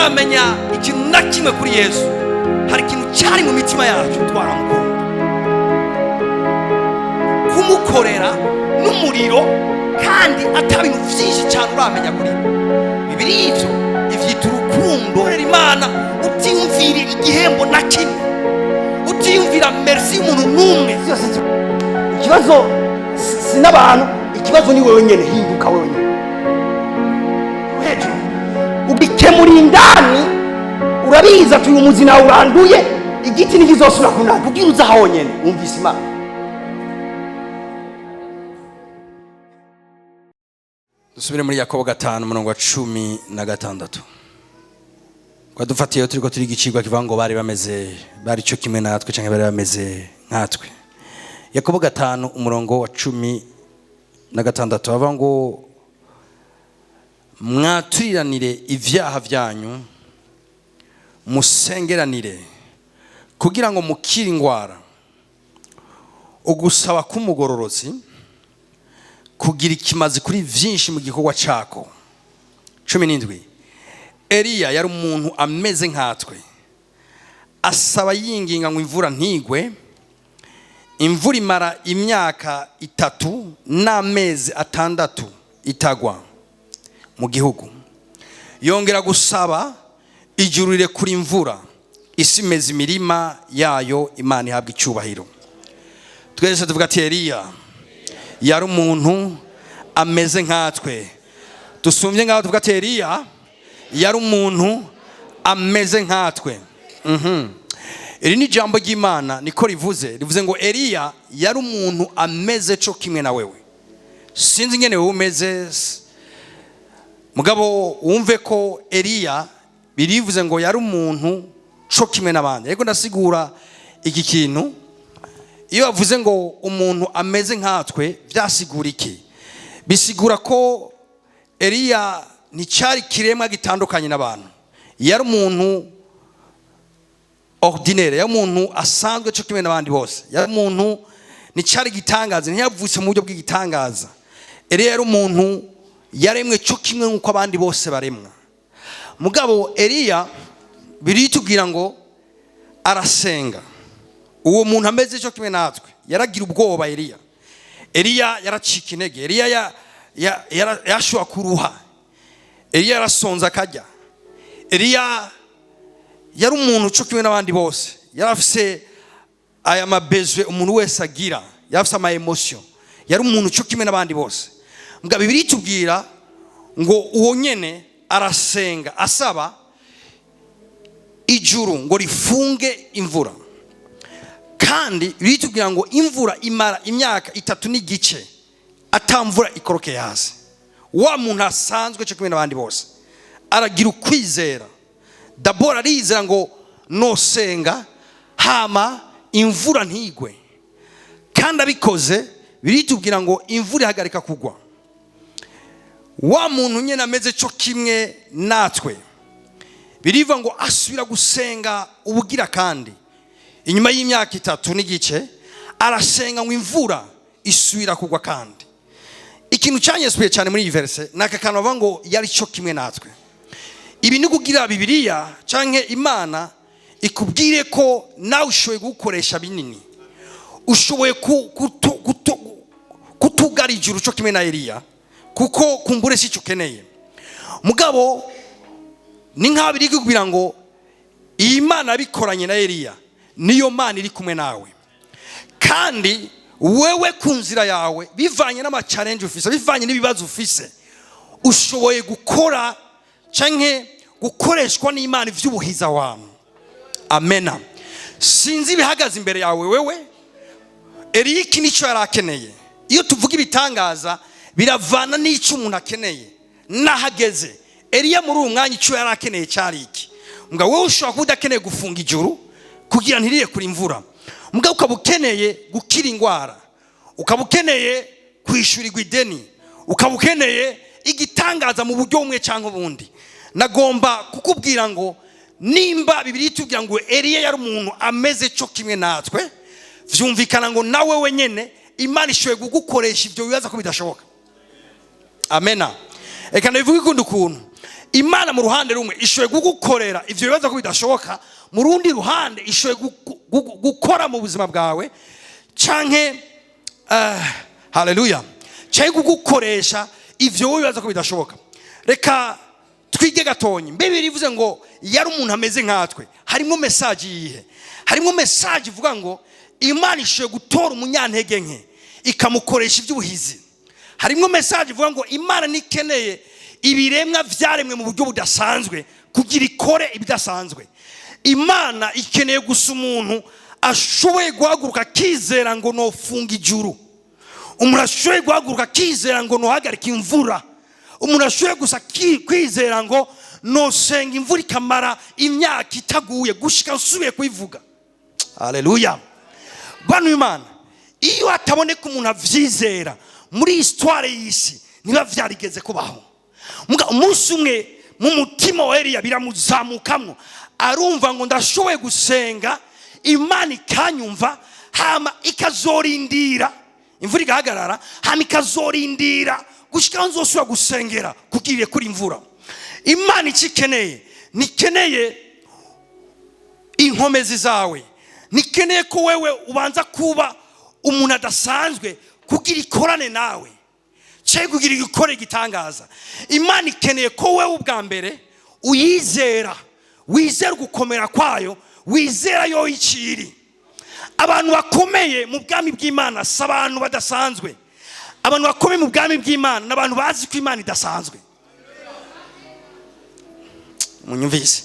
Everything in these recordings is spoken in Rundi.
Tutaramenya ikintu na kimwe kuri Yesu, hari ikintu cyari mu mitima yacu, twaramukunda. Kumukorera n'umuriro kandi ata bintu byinshi cyane uramenya kuri we. Bibiri ivyo ivyita urukundo. Korera Imana utiyumvira igihembo na kimwe, utiyumvira merci y'umuntu n'umwe. Byose ikibazo si n'abantu, ikibazo ni wewe nyene. Hinduka wewe nyene hejuru, ugikemura indani. Urabizi ati uyu muzi nawe uranduye, igiti ntikizosubira kunanda kugira uza honyene wumvise Imana. Dusubire muri Yakobo 5, umurongo wa 16. Twadufatiyeho turiko turiga icigwa kivuga ngo bari bameze, bari cyo kimwe natwe canke bari bameze nkatwe. Yakobo 5, umurongo wa 16, bavuga ngo: "Mwaturiranire ivyaha vyanyu, musengeranire kugira ngo mukire ingwara. Ugusaba k'umugororotsi kugira ikimazi kuri vyinshi mu gikorwa cako." 17: "Eliya yari umuntu ameze nkatwe, asaba yinginga ngo imvura ntigwe, imvura imara imyaka 3 n'amezi 6 itagwa mu gihugu. Yongera gusaba, ijuru rirekura imvura, isi imeza imirima yayo. Imana ihabwa icyubahiro." Twese tuvuga ati: "Eliya yari umuntu ameze nkatwe." Dusumbye ngaho, tuvuga ati: "Eliya yari umuntu ameze nkatwe." Iri ni ijambo ry'Imana, niko rivuze. Rivuze ngo Eliya yari umuntu ameze co kimwe na wewe. Sinzi ingene wewe umeze, mugabo wumve ko Eliya birivuze ngo yari umuntu co kimwe n'abandi. Ariko ndasigura iki kintu: iyo bavuze ngo umuntu ameze nkatwe, byasigura iki? Bisigura ko Eliya nticyari kiremwa gitandukanye n'abantu, yari umuntu ordinaire, yari umuntu asanzwe cyo kimwe n'abandi bose. Yari umuntu, nticyari gitangaza, ntiyavutse mu buryo bw'igitangaza. Eliya yari umuntu yaremwe cyo kimwe nk'uko abandi bose baremwa. Mugabo Eliya biritubwira ngo arasenga. Uwo muntu ameze cyo kimwe natwe yaragira ubwoba. Eliya yaracika intege, Eliya yashobora kuruha, Eliya yarasonza akarya. Eliya yari umuntu cyo kimwe n'abandi bose, yari afise aya ma besoins umuntu wese agira, yari afise ama émotions, yari umuntu cyo kimwe n'abandi bose. Mbwa Bibiliya itubwira ngo uwo nyene arasenga, asaba ijuru ngo rifunge imvura, kandi biritubwira ngo imvura imara imyaka 3 n'igice atamvura ikorokeye hasi. Wa muntu asanzwe cyo kimwe n'abandi bose aragira ukwizera. D'abord arizera ngo nosenga hama imvura ntigwe, kandi abikoze biritubwira ngo imvura ihagarika kugwa. Wa muntu nyine ameze cyo kimwe natwe, biriva ngo asubira gusenga ubugira kandi inyuma y'imyaka 3 n'igice, arasenga ngo imvura isubira kugwa. Kandi ikintu cyanyesuye cyane muri iyi verset ni aka kantu bavuga ngo yari cyo kimwe natwe. Ibi ni kugira Bibiliya canke Imana ikubwire ko nawe ushoboye gukoresha binini, ushoboye kutugara ijuru cyo kimwe na Eliya, kuko kumbure si cyo ukeneye. Mugabo ni nk'aho biri kugira ngo iyi Mana yabikoranye na Eliya niyo Mana iri kumwe nawe. Kandi wewe ku nzira yawe, bivanye n'ama challenges ufise, bivanye n'ibibazo ufise, ushoboye gukora canke gukoreshwa n'Imana ivy'ubuhiza wawe. Amena. Sinzi ibihagaze imbere yawe wewe. Eliya iki nicyo yari akeneye. Iyo tuvuga ibitangaza, biravana n'icyo umuntu akeneye n'ahageze. Eliya muri uwo mwanya icyo yari akeneye cyari iki. Mbwa wowe ushobora kuba udakeneye gufunga ijuru kugira ntirirekure imvura, mbwa ukaba ukeneye gukira indwara, ukaba ukeneye kwishyurirwa ideni, ukaba ukeneye igitangaza mu buryo bumwe cyangwa ubundi. Nagomba kukubwira ngo nimba Bibiliya itubwira ngo Eliya yari umuntu ameze cyo kimwe natwe, vyumvikana ngo nawe wenyene Imana ishoboye kugukoresha ibyo wibaza ko bidashoboka. Amena. Reka ndabivuge ukundi ukuntu. Imana mu ruhande rumwe ishoboye kugukorera ivyo bibazo ko bidashoboka, mu rundi ruhande ishoboye gukora mu buzima bwawe canke, haleluya, canke kugukoresha ivyo wowe bibaza ko bidashoboka. Reka twige gatonyi. Mbe birivuze ngo yari umuntu ameze nkatwe, harimo message yihe? Harimo message ivuga ngo Imana ishoboye gutora umunyantege nke ikamukoresha iby'ubuhizi. Harimo message ivuga ngo Imana nikeneye ibiremwa vyaremwe mu buryo budasanzwe kugira ikore ibidasanzwe. Imana ikeneye gusa umuntu ashoboye guhaguruka akizera ngo nofunga ijuru, umuntu ashoboye guhaguruka akizera ngo nohagarika imvura, umuntu ashoboye gusa kwizera ngo nosenga imvura ikamara imyaka itaguye gushika nsubiye kuyivuga. Haleluya! Bano Imana, iyo hataboneka umuntu avyizera muri histoire y'isi, niba vyarigeze kubaho. Muga umunsi umwe mu mutima wa Eliya biramuzamukamwo, arumva ngo ndashoboye gusenga Imana ikanyumva, hama ikazorindira imvura igahagarara, hama ikazorindira gushika aho nzosubira gusengera kugira irekure imvura. Imana icyo ikeneye, ntikeneye inkomezi zawe, ntikeneye ko wewe ubanza kuba umuntu adasanzwe kugira ikorane nawe cyangwa kugira igikore igitangaza. Imana ikeneye ko wewe ubwa mbere uyizera, wizera ugukomera kwayo, wizera yo iciri. Abantu bakomeye mu bwami bw'Imana si abantu badasanzwe. Abantu bakomeye mu bwami bw'Imana ni abantu bazi ko Imana idasanzwe. Munyumvise,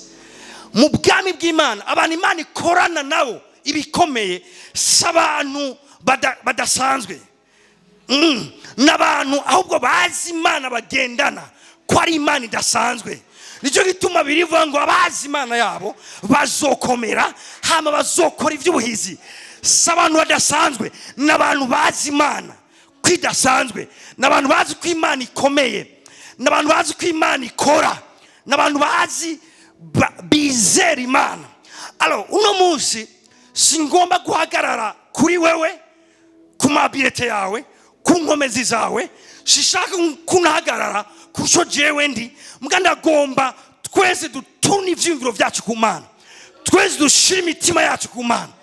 mu bwami bw'Imana abantu Imana ikorana nabo ibikomeye si abantu badasanzwe. N'abantu ahubwo bazi Imana bagendana ko ari Imana idasanzwe. Nicyo gituma birivuga ngo abazi Imana yabo bazokomera, hama bazokora iby'ubuhizi. Si abantu badasanzwe, ni abantu bazi Imana ko idasanzwe, ni abantu bazi ko Imana ikomeye, ni abantu bazi ko Imana ikora, ni abantu bazi bizera Imana. Alors uno munsi si ngomba guhagarara kuri wewe, ku ma habiletés yawe, ku nkomezi zawe. Sishaka kunahagarara kuco jewe ndi mbwa. Ndagomba twese dutune ivyiyumviro vyacu ku Mana, twese dushira imitima yacu ku Mana.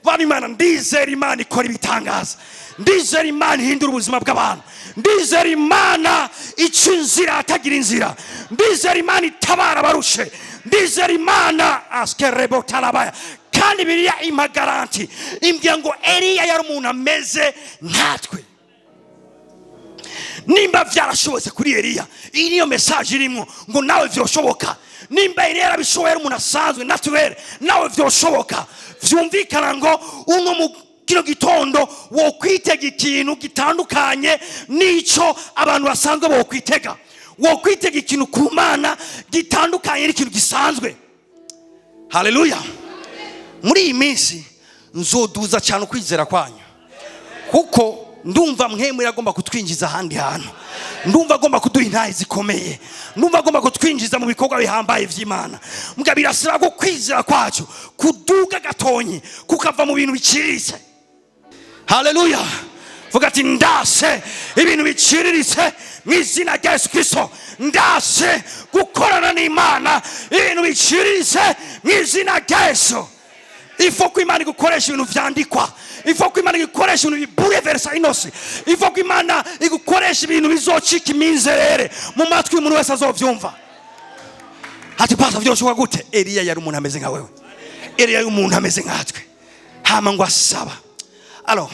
Bana Imana, ndizera Imana ikora ibitangaza, ndizera Imana ihindura ubuzima bw'abantu, ndizera Imana ica inzira atagira inzira, ndizera Imana itabara abarushe, ndizera Imana askerebo tarabaya. Kandi biriya impa garantie, imbwira ngo Eliya yari umuntu ameze nkatwe. Nimba vyarashobotse kuri Eliya, iyi niyo message irimo ngo nawe vyoshoboka. Nimba Eliya yarabishoboye ari umuntu asanzwe naturel, nawe vyoshoboka. Vyumvikana ngo uno mu kino gitondo wokwitega ikintu gitandukanye n'ico abantu basanzwe bokwitega. Wokwitega ikintu ku Mana gitandukanye n'ikintu gisanzwe. Haleluya! Muri iyi minsi nzoduza cyane ukwizera kwanyu, kuko ndumva mwemwe agomba kutwinjiza ahandi hantu, ndumva agomba kuduha intahe zikomeye, ndumva agomba kutwinjiza mu bikorwa bihambaye vy'Imana. Mbwa birasaba ko kwizera kwacu kuduga gatonyi, kukava mu bintu biciriritse. Haleluya! Vuga ati: "Ndase ibintu biciriritse mu izina rya Yesu Kristo. Ndase gukorana n'Imana ibintu biciriritse mu izina rya Yesu." Il faut ko Imana igukoresha ibintu vyandikwa, il faut ko Imana igukoresha ibintu bibouleversa inosi, il faut ko Imana igukoresha ibintu bizocika iminzerere mu matwi y'umuntu wese azovyumva. Ati: "Pasa, vyoshoboka gute?" Eliya yari umuntu ameze nka wewe, Eliya yari umuntu ameze nkatwe. Hama ngo asaba. Alors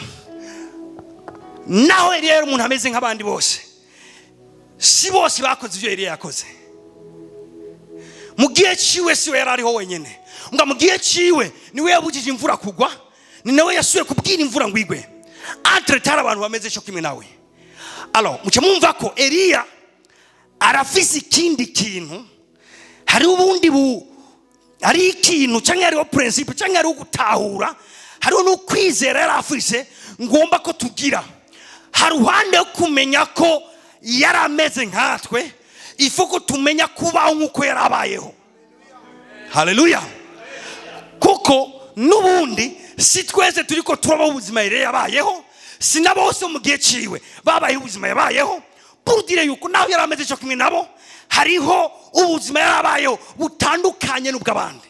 naho Eliya yari umuntu ameze nk'abandi bose, si bose bakoze ibyo Eliya yakoze mu gihe ciwe. Siwe yari ariho wenyine ngo mu gihe ciwe niwe yabujije imvura kugwa, ni nawe yasuye kubwira imvura ngo igwe. Entre tari abantu bameze cyo kimwe nawe. Alors muce mwumva ko Eliya arafise ikindi kintu, hari ubundi bu hari ikintu cyangwa hariho principe cyangwa hariho gutahura, hariho n'ukwizera yari afise ngomba ko tugira. Hari uruhande yo kumenya ko yari ameze nkatwe, ifu ko tumenya kubaho nk'uko yari abayeho. Haleluya! Kuko n'ubundi si twese turi ko turabaho ubuzima yari yabayeho, si na bose mu gihe ciwe babayeho ubuzima yabayeho. Pourtant Pour dire yuko naho yari ameze cyo kumwe nabo, hariho ubuzima yarabayeho butandukanye n'ubw'abandi.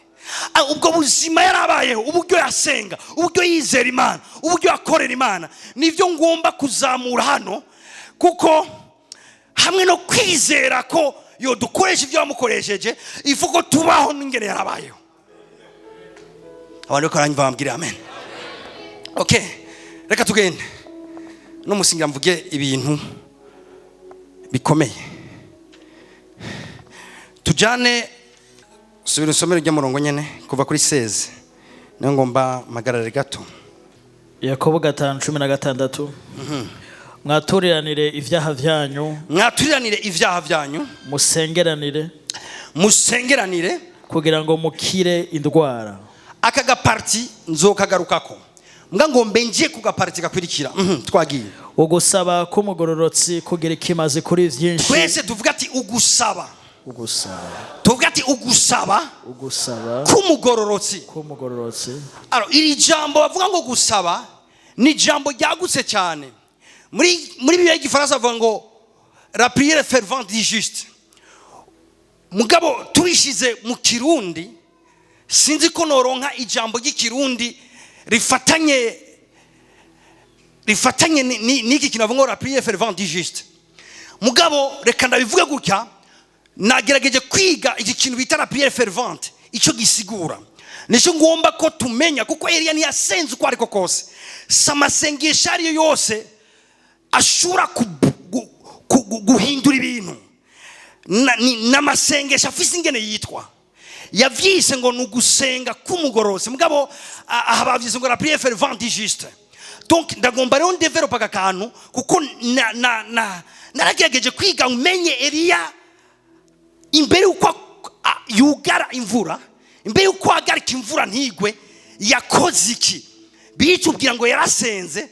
Ubwo buzima yarabayeho, uburyo yasenga, uburyo yizera Imana, uburyo yakorera Imana, nibyo ngomba kuzamura hano, kuko hamwe no kwizera ko yo dukoresha ibyo wamukoresheje, ifu ko tubaho n'ingene yarabayeho. Abantu bariko baranyumva bambwire amen. Okay, reka tugende no musingira mvuge ibintu bikomeye. Tujane, subira usomere ujya murongo nyene kuva kuri 16, niyo ngomba mpagarare gato. Yakobo 5:16: Mwaturiranire ibyaha byanyu. Mwaturiranire ibyaha byanyu. Musengeranire. Musengeranire. Kugira ngo mukire indwara. Aka ga partie nzokagarukako, mbwa ngo mbe ngiye ku ga partie gakurikira. Twagiye. Ugusaba k'umugororotsi kugira ikimazi kuri byinshi. Twese tuvuga ati ugusaba. Ugusaba. Tuvuga ati ugusaba. Ugusaba. K'umugororotsi. K'umugororotsi. Alors, iri jambo bavuga ngo gusaba ni ijambo ryagutse cyane. Muri Bibiliya y'Igifaransa bavuga ngo "la prière fervente du juste". Mugabo tubishize mu Kirundi, sinzi ko noronka ijambo ry'Ikirundi rifatanye n'iki kintu bavuga ngo "la prière fervente du juste". Mugabo reka ndabivuge gutya: nagerageje kwiga iki kintu bita la prière fervente, icyo gisigura nicyo ngomba ko tumenya, kuko Eliya ntiyasenze uko ariko kose. Si amasengesho ariyo yose ashobora guhindura ibintu. N'amasengesho afise ingene yitwa. Yavyise ngo ni ugusenga k'umugororotsi, mugabo aha bavyise ngo la prière fervente du juste. Donc ndagomba rero ndevelopa aka kantu, kuko naragerageje kwiga umenye Eliya imbere yuko yugara imvura, imbere yuko ahagarika imvura ntigwe, yakoze iki. Bitubwira ngo yarasenze,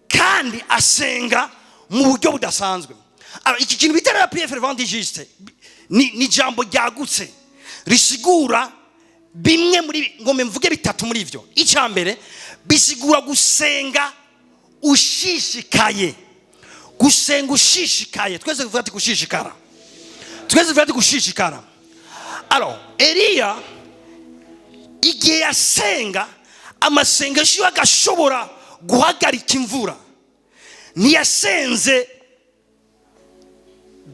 kandi asenga mu buryo budasanzwe. Alors, iki kintu bita la prière fervente du juste ni ijambo ryagutse risigura bimwe muri, ngo mvuge bitatu muri ibyo. Icya mbere, bisigura gusenga ushishikaye. Gusenga ushishikaye. Twese tuvuga ati gushishikara. Twese tuvuga ati gushishikara. Alors, Eliya igihe yasenga, amasengesho agashobora guhagarika imvura, ntiyasenze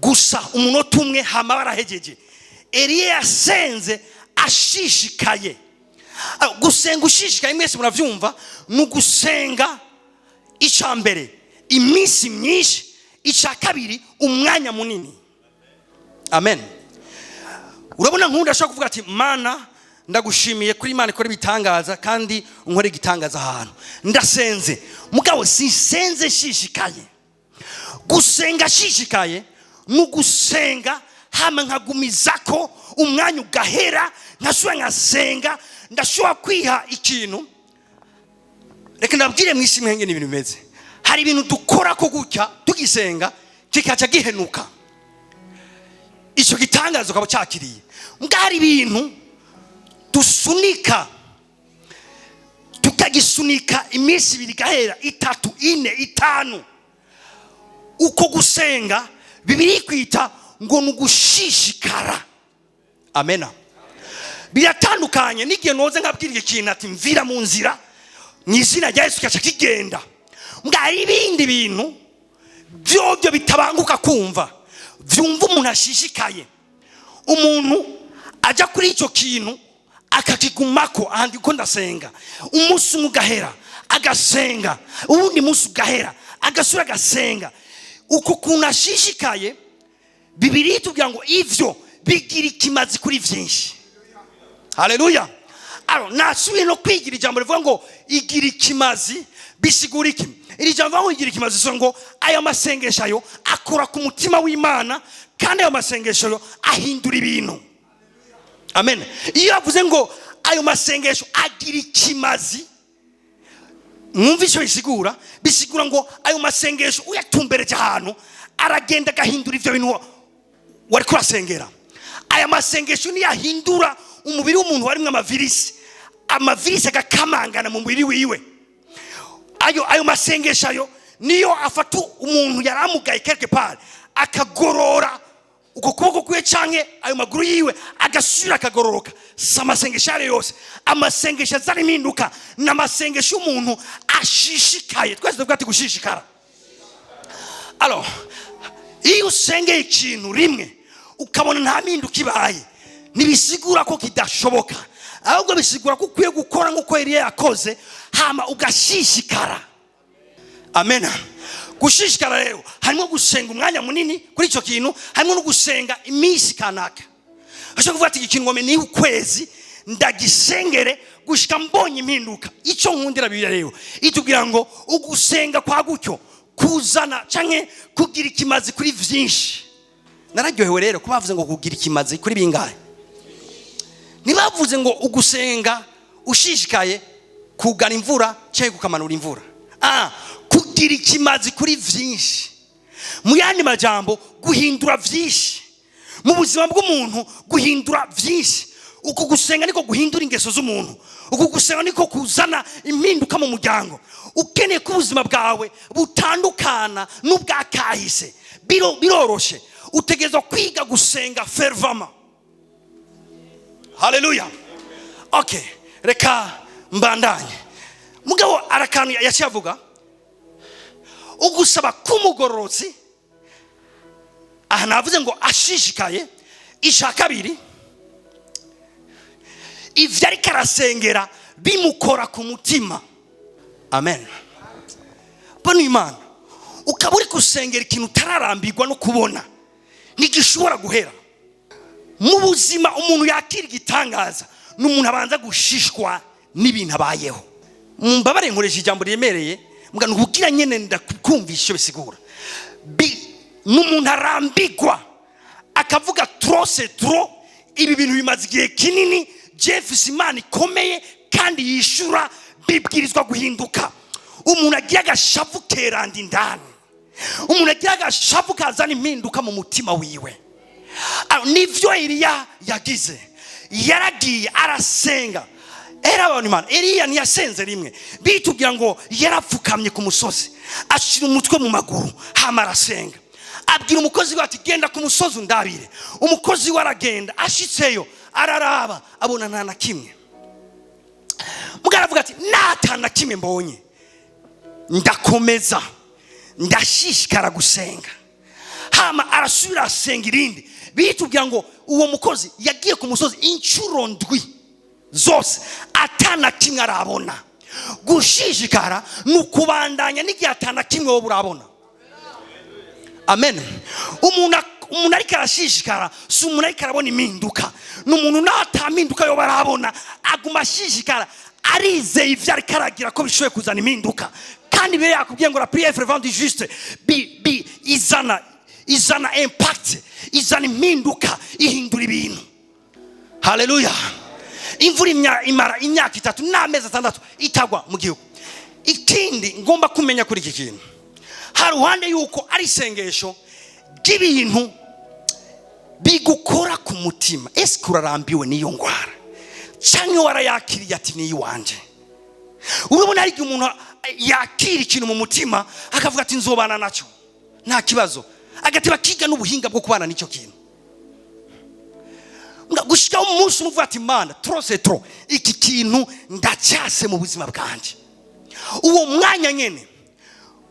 gusa umunota umwe hama barahegeje. Eliya yasenze ashishikaye. Gusenga ushishikaye, mwese murabyumva, ni ugusenga icya mbere iminsi myinshi, icya kabiri umwanya munini. Amen. Urabona nk'undi ashobora kuvuga ati: "Mana, ndagushimiye kuri Imana ikora ibitangaza, kandi unkore igitangaza ahantu ndasenze." Mugabo sisenze nshishikaye. Gusenga ashishikaye ni ugusenga hama nkagumiza ko umwanya ugahera, nkasubira nkasenga. Ndashobora kwiha ikintu. Reka ndabwire, mu isi mwenge n'ibintu bimeze, hari ibintu dukora ko gutya tugisenga kikaca gihenuka, icyo gitangaza ukaba cyakiriye. Mbwa hari ibintu dusunika, tukagisunika iminsi 2 igahera, 3, 4, 5. Uko gusenga Bibiliya kwita ngo ni ugushishikara. Amena. Biratandukanye n'igihe noze nkabwira ikintu ati: "Mvira mu nzira mu izina rya Yesu", kigaca kigenda. Mbwa hari ibindi bintu byobyo bitabanguka kumva, byumva umuntu ashishikaye, umuntu ajya kuri icyo kintu akakigumako. Ahandi ko ndasenga, umunsi umwe ugahera agasenga, uwundi munsi ugahera agasura agasenga. Uko kuntu ashishikaye, Bibiliya itubwira ngo ivyo bigira ikimazi kuri byinshi. Haleluya. Alors, nasubiye no kwigira ijambo rivuga ngo igira ikimazi, bisigura iki? Iri jambo ngo igira ikimazi so ngo aya masengesho ayo akora ku mutima w'Imana, kandi ayo masengesho yo ahindura ibintu. Amen. Iyo avuze ngo ayo masengesho agira ikimazi, mwumva icyo bisigura? Bisigura ngo ayo masengesho uyatumbereje ahantu, aragenda agahindura ibyo bintu wari kurasengera. Aya masengesho niyo ahindura umubiri w'umuntu warimo amavirisi, amavirisi agakamangana mu mubiri wiwe. Ayo masengesho ayo niyo afata umuntu yari amugaye quelque part. Akagorora uko kuboko kwiwe canke ayo maguru yiwe, agasubira akagororoka. Si amasengesho ayo yose. Amasengesho azana impinduka ni amasengesho y'umuntu ashishikaye. Twese tuvuga ati gushishikara. Alors, iyo usengeye ikintu rimwe ukabona nta mpinduka ibaye, ntibisigura ko kidashoboka, ahubwo bisigura ko ukwiye gukora nk'uko Eliya yakoze, hama ugashishikara. Amen. Gushishikara rero harimo gusenga umwanya munini kuri icyo kintu, harimo no gusenga iminsi kanaka. Ashobora kuvuga ati: "Iki kintu ngome ni ukwezi ndagisengere gushika mbonye impinduka." Icyo nkundira Bibiliya rero, itubwira ngo ugusenga kwa gutyo kuzana canke kugira ikimazi kuri vyinshi. Nararyohewe rero ko bavuze ngo kugira ikimazi kuri bingahe. Ntibavuze ngo ugusenga ushishikaye kugana imvura cyangwa kukamanura imvura. Kugira ikimazi kuri vyinshi, mu yandi majambo guhindura vyinshi mu buzima bw'umuntu, guhindura vyinshi. Uku gusenga niko guhindura ingeso z'umuntu, uku gusenga niko kuzana impinduka mu muryango. Ukeneye ko ubuzima bwawe butandukana n'ubwa kahise, biroroshe, utegerezwa kwiga gusenga fervemment. Haleluya. Okay, reka mbandanye. Mugabo arakantu yaciye avuga: ugusaba k'umugororotsi. Aha navuze ngo ashishikaye. Icya kabiri, ivyo ariko arasengera bimukora ku mutima. Amen. Bano Imana, ukaba uri gusengera ikintu utararambirwa no kubona, ntigishobora guhera mu buzima. Umuntu yakira igitangaza ni umuntu abanza gushishwa n'ibintu abayeho. Mbabare nkoresha ijambo riremereye, mbwa nukubwira nyene ndakumvisha icyo bisigura. Ni umuntu arambigwa akavuga: "Trop c'est trop, ibi bintu bimaze igihe kinini. Jefisi Imana ikomeye kandi yishura, bibwirizwa guhinduka." Umuntu agira agashavu keranda indani, umuntu agira agashavu kazana impinduka mu mutima wiwe. Nivyo Eliya yagize. Yaragiye arasenga. Era abantu Imana, Eliya ntiyasenze rimwe. Bitubwira ngo yarapfukamye ku musozi, ashyira umutwe mu maguru, hama arasenga. Abwira umukozi we ati: "Genda ku musozi undabire." Umukozi we aragenda, ashitseyo araraba, abona nta na kimwe. Mugabo aravuga ati: "Nata na kimwe mbonye, ndakomeza, ndashishikara gusenga." Hama arasubira asenga irindi. Bitubwira ngo uwo mukozi yagiye ku musozi inshuro ndwi zose atana kimwe arabona. Gushishikara ni ukubandanya n'igihe atana kimwe wowe urabona. Amen. Umuntu ariko arashishikara si umuntu ariko arabona impinduka, ni umuntu nta mpinduka yoba arabona, aguma ashishikara, arizeye ibyo ariko aragira ko bishoboye kuzana impinduka. Kandi mbere yakubwiye ngo la prière fervente du juste bi izana impact, izana impinduka, ihindura ibintu. Haleluya. Imvura imara imyaka 3 n'amezi 6 itagwa mu gihugu. Ikindi ngomba kumenya kuri iki kintu, hari uruhande yuko ari isengesho ry'ibintu bigukora ku mutima. Ese urarambiwe n'iyo ndwara, cyangwa warayakiriye ati: "Ni iwanjye"? Urabona, hari igihe umuntu yakira ikintu mu mutima akavuga ati: "Nzobana nacyo, nta kibazo", agateba akiga n'ubuhinga bwo kubana n'icyo kintu, gushikaho umunsi umwe uvuga ati: "Mana, trop c'est trop, iki kintu ndacyase mu buzima bwanjye." Uwo mwanya nyene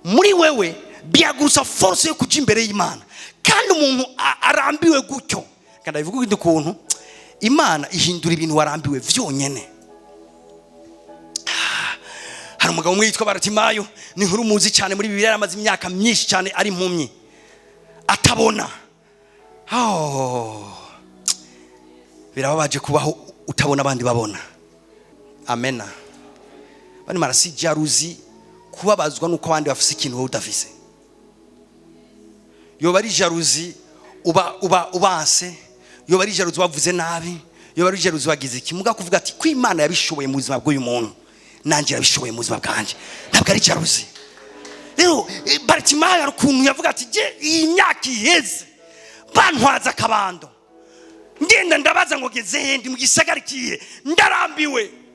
muri wewe bihagurusa force yo kujya imbere y'Imana. Kandi umuntu arambiwe gutyo, kandi abivuga ukundi kuntu, Imana ihindura ibintu warambiwe vyonyene. Hari umugabo umwe yitwa Baratimayo, ni inkuru muzi cyane muri Bibiliya. Yaramaze imyaka myinshi cyane ari impumyi, atabona. Oh. Birababaje kubaho utabona abandi babona. Amena. Bani marasi jalousie, kubabazwa nuko abandi bafise ikintu wowe udafise. Yoba ari jalousie uba ubanse, yoba ari jalousie wavuze nabi, yoba ari jalousie wagize iki. Muga kuvuga ati ko Imana yabishoboye mu buzima bw'uyu muntu, nanjye yabishoboye mu buzima bwanjye, ntabwo ari jalousie. Rero Baritimayo hari ukuntu yavuga ati: "Je iyi myaka iheze bantwaza akabando, ngenda ndabaza ngo geze he, ndi mu gisagara ikihe, ndarambiwe."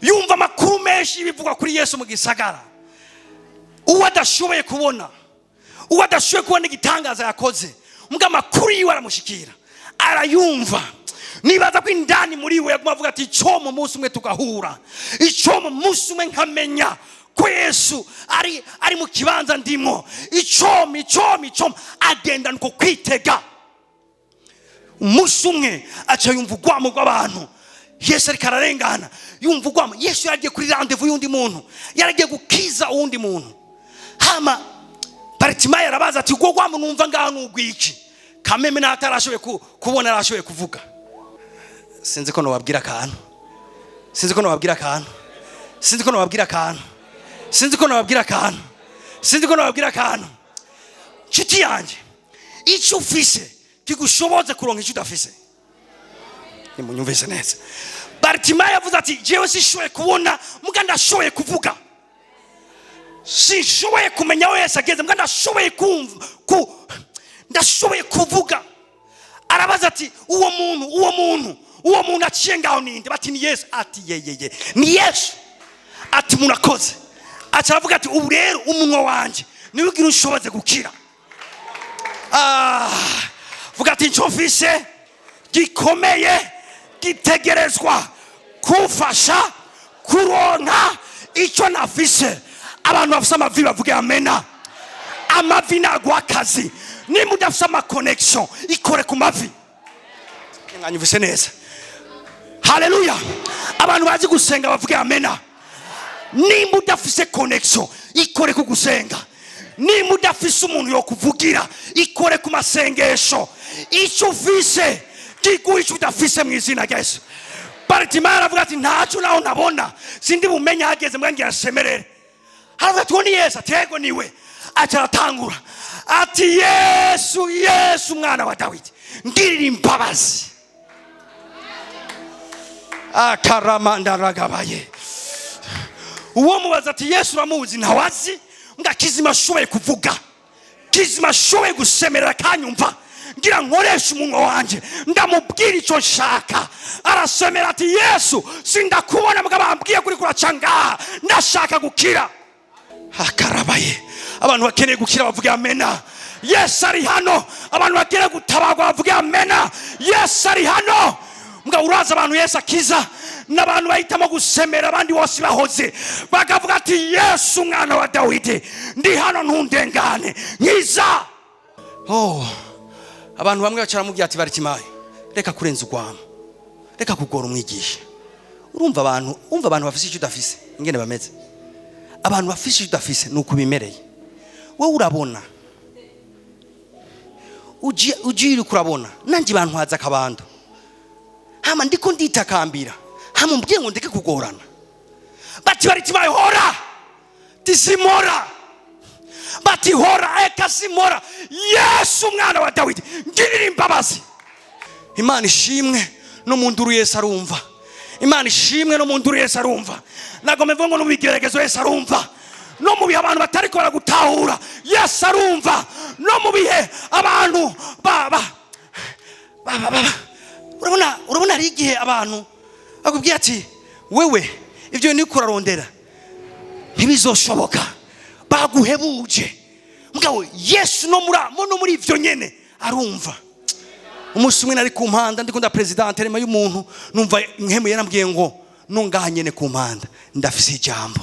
Yumva amakuru menshi y'ibivugwa kuri Yesu mu gisagara. Uwo adashoboye kubona, Uwo adashoboye kubona igitangaza yakoze, mbwa amakuru yiwe aramushikira, arayumva. Nibaza ko indani muri we yaguma avuga ati: "Icyo mu munsi umwe tugahura, icyo mu munsi umwe nkamenya ko Yesu ari mu kibanza ndimo, icyomo, icyomo, icyomo." Agendana uko kwitega. Umunsi umwe aca yumva urwamo rw'abantu. Yesu ariko ararengana, yumva urwamo. Yesu yaragiye kuri rendez-vous y'undi muntu, yaragiye gukiza uwundi muntu. Hama Baritimayo arabaza ati: "Ubwo rwamo numva ngaho ni urw'iki?" Kameme naho atarashoboye kubona, arashoboye kuvuga. Sinzi ko nobabwira akantu, sinzi ko nobabwira akantu, sinzi ko nobabwira akantu, sinzi ko nobabwira akantu, sinzi ko nobabwira akantu. Nshuti yanjye, icyo ufise kigushoboze kuronka icyo udafise. Nimunyumvise neza, Baritimayo yavuze ati: "Jewe sishoboye kubona, muga ndashoboye kuvuga. Sinshoboye kumenya aho Yesu ageze, muga ndashoboye kumva ku ndashoboye kuvuga." Arabaza ati: "Uwo muntu, uwo muntu, uwo muntu aciye ngaho ninde?" Bati: "Ni Yesu." Ati: "Yeyeye, ni Yesu." Ati: "Murakoze." Aca aravuga ati: "Ubu rero umunwa wanjye niwe ugira ushoboze gukira." Ah, vuga ati: "Icyo mfise gikomeye gitegerezwa kumfasha kuronka icyo nafise." Abantu bafise amavi bavuge amena. Amavi naguha akazi. Nimba udafise ama connexion, ikore ku mavi. Mwanyumvise neza? Haleluya! Abantu bazi gusenga bavuge amena. Nimba udafise connexion, ikore ku gusenga. Nimba udafise umuntu yokuvugira, ikore ku masengesho. Icyo ufise kiguha icyo udafise mu izina rya Yesu. Baritimayo aravuga ati: "Ntacyo, naho nabona sindi bumenye hageze, mbwa ngira nsemerere." Aravuga ati: "Uwo ni Yesu?" Ati: "Yego, niwe." Aca aratangura ati: "Yesu, Yesu, umwana wa Dawidi, ngirira imbabazi." Akaramandaragabaye. Uwo mubaza ati: "Yesu uramuzi?" Ntawazi. Mbwa kizima ashoboye kuvuga, kizima ashoboye gusemerera akanyumva, ngira nkoresha umunwa wanjye ndamubwira icyo nshaka. Arasemera ati: "Yesu, sindakubona, mbwa bambwiye kuri kuraca ngaha, ndashaka gukira." Akarabaye. Abantu bakeneye gukira bavuge amena, Yesu ari hano. Abantu bakeneye gutabarwa bavuge amena, Yesu ari hano. Mbwa uraza abantu Yesu akiza n'abantu bahitamo gusemera abandi bose bahoze, bakavuga ati: "Yesu, umwana wa Dawidi, ndi hano, ntundengane, nkiza." Oh, abantu bamwe baca baramubwira ati: "Baritimayo, reka kurenza urwamo, reka kugora umwigisha." Urumva abantu, umva abantu bafise icyo udafise ingene bameze. Abantu bafise icyo udafise ni uko bimereye. Wowe urabona ugiye uriko urabona, nanjye bantwaza akabando, hama ndiko nditakambira, hama umbwiye ngo ndeke kugorana. Bati: "Baritimayo, hora." Tisimora. Bati: "Hora." Eka simora. "Yesu, umwana wa Dawidi, ngirira imbabazi." Imana ishimwe, no mu nduru Yesu arumva. Imana ishimwe, no mu nduru Yesu arumva. Ntabwo mbivuga ngo no mu bigeragezo Yesu arumva, no mu bihe abantu batariko baragutahura Yesu arumva, no mu bihe abantu ba ba ba ba ba urabona hari igihe abantu bakubwiye ati: "Wewe, ibyo bintu uriko urarondera ntibizoshoboka," baguhebuje. Mugabo Yesu no muri ivyo nyene arumva. Umunsi umwe nari ku mpanda, ndikunda president rema y'umuntu, numva nkemu yarambwiye ngo nungaha nyene ku mpanda ndafise ijambo.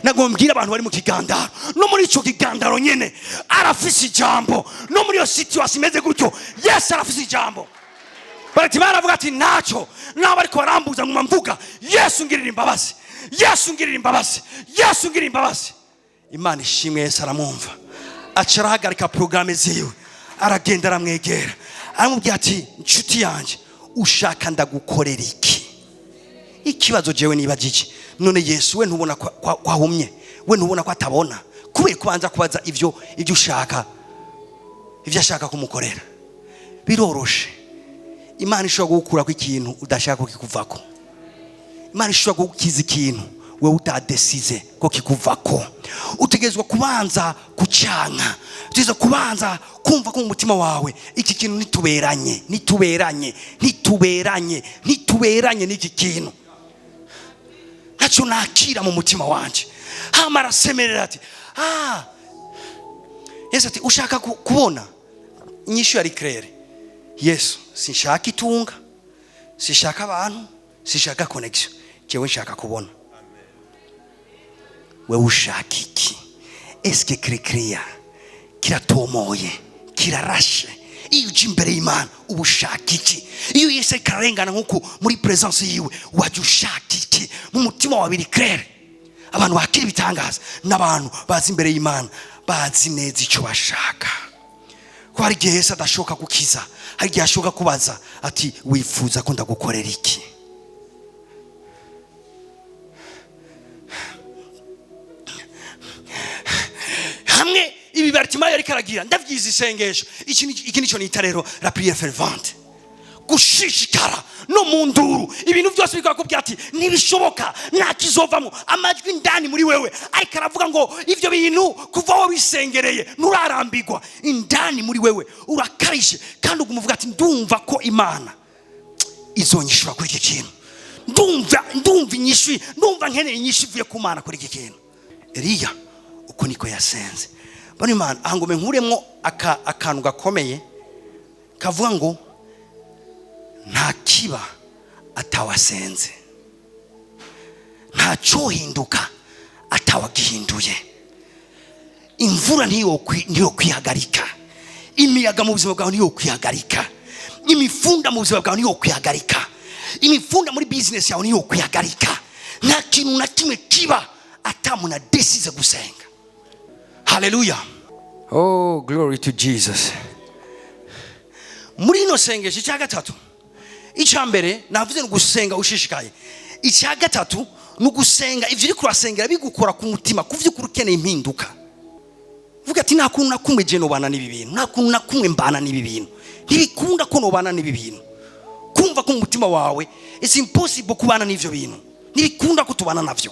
Nagomba mbwira abantu bari mu kigandaro, no muri ico kigandaro nyene arafise ijambo. No muri iyo situation imeze gutyo, Yesu arafise ijambo. Baratimayo aravuga ati: "Ntacyo nabo ariko barambuza, nguma mvuga: 'Yesu, ngirira imbabazi, Yesu, ngirira imbabazi, Yesu, ngirira imbabazi.'" Imana ishimwe, Yesu aramwumva. Aca arahagarika porogaramu ziwe, aragenda, aramwegera, aramubwira ati: "Nshuti yanjye, ushaka ndagukorera iki?" Ikibazo jewe nibagije: none Yesu we ntubona ko ahumye? We ntubona ko atabona? Kubera kubanza kubaza ibyo ushaka, ibyo ashaka kumukorera. Biroroshe. Imana ishobora kugukurako ikintu udashaka ko kikuvako. Imana ishobora kugukiza ikintu wewe utadesize ko kikuvako. Utegerezwa kubanza kucanka, utegerezwa kubanza kumva ko mu mutima wawe iki kintu ntituberanye, ntituberanye, ntituberanye, ntituberanye n'iki kintu, ntacyo nakira mu mutima wanje. Hama arasemerera ati: "Ah, Yesu ati: "Ushaka kubona?" Inyishu yari claire: "Yesu, sinshaka itunga, sinshaka abantu, sinshaka connection, jewe nshaka kubona." Wewe ushaka iki? Eske kirikiriya kiratomoye, kirarashe? Iyo uje imbere y'Imana uba ushaka iki? Iyo Yesu ariko ararengana nk'uku muri presence yiwe, wajya ushaka iki mu mutima wawe? Biri claire. Abantu bakira ibitangaza n'abantu bazi imbere y'Imana bazi neza icyo bashaka, ko hari igihe Yesu adashoka gukiza, hari igihe ashoka kubaza ati: "Wifuza ko ndagukorera iki?" Hamwe ibi Bartimayo ariko aragira, ndavyiza isengesho. Iki nico nita rero la prière fervente, gushishikara no mu nduru. Ibintu byose bikakubwira ati: "Ntibishoboka, nta kizovamo." Amajwi indani muri wewe ariko aravuga ngo ivyo bintu kuva aho bisengereye nturarambirwa. Indani muri wewe urakarishe, kandi uguma uvuga ati: "Ndumva ko Imana izonyishura kuri iki kintu, ndumva inyishu, ndumva nkeneye inyishu ivuye ku Mana kuri iki kintu." Eliya uko niko yasenze. Bano Imana aha ngo nkuremwo akantu gakomeye kavuga ngo nta kiba atawasenze, nta cyohinduka atawagihinduye. Imvura ntiyokwihagarika, imiyaga mu buzima bwawe ntiyokwihagarika, imifunda mu buzima bwawe ntiyokwihagarika, imifunda muri bizinesi yawe ntiyokwihagarika. Nta kintu na kimwe kiba atamuntu adesize gusenga. Haleluya! Oh, glory to Jesus! Muri ino sengesho, icya gatatu, icya mbere navuze ni ugusenga ushishikaye, icya gatatu ni ugusenga ibyo uri kurasengera bigukora ku mutima, ku by'ukuri ukeneye impinduka. Vuga ati: "Nta kuntu na kumwe je nobana n'ibi bintu, nta kuntu na kumwe mbana n'ibi bintu, ntibikunda ko nobana n'ibi bintu." Kumva ko mu mutima wawe it's impossible kubana n'ivyo bintu, ntibikunda ko tubana navyo.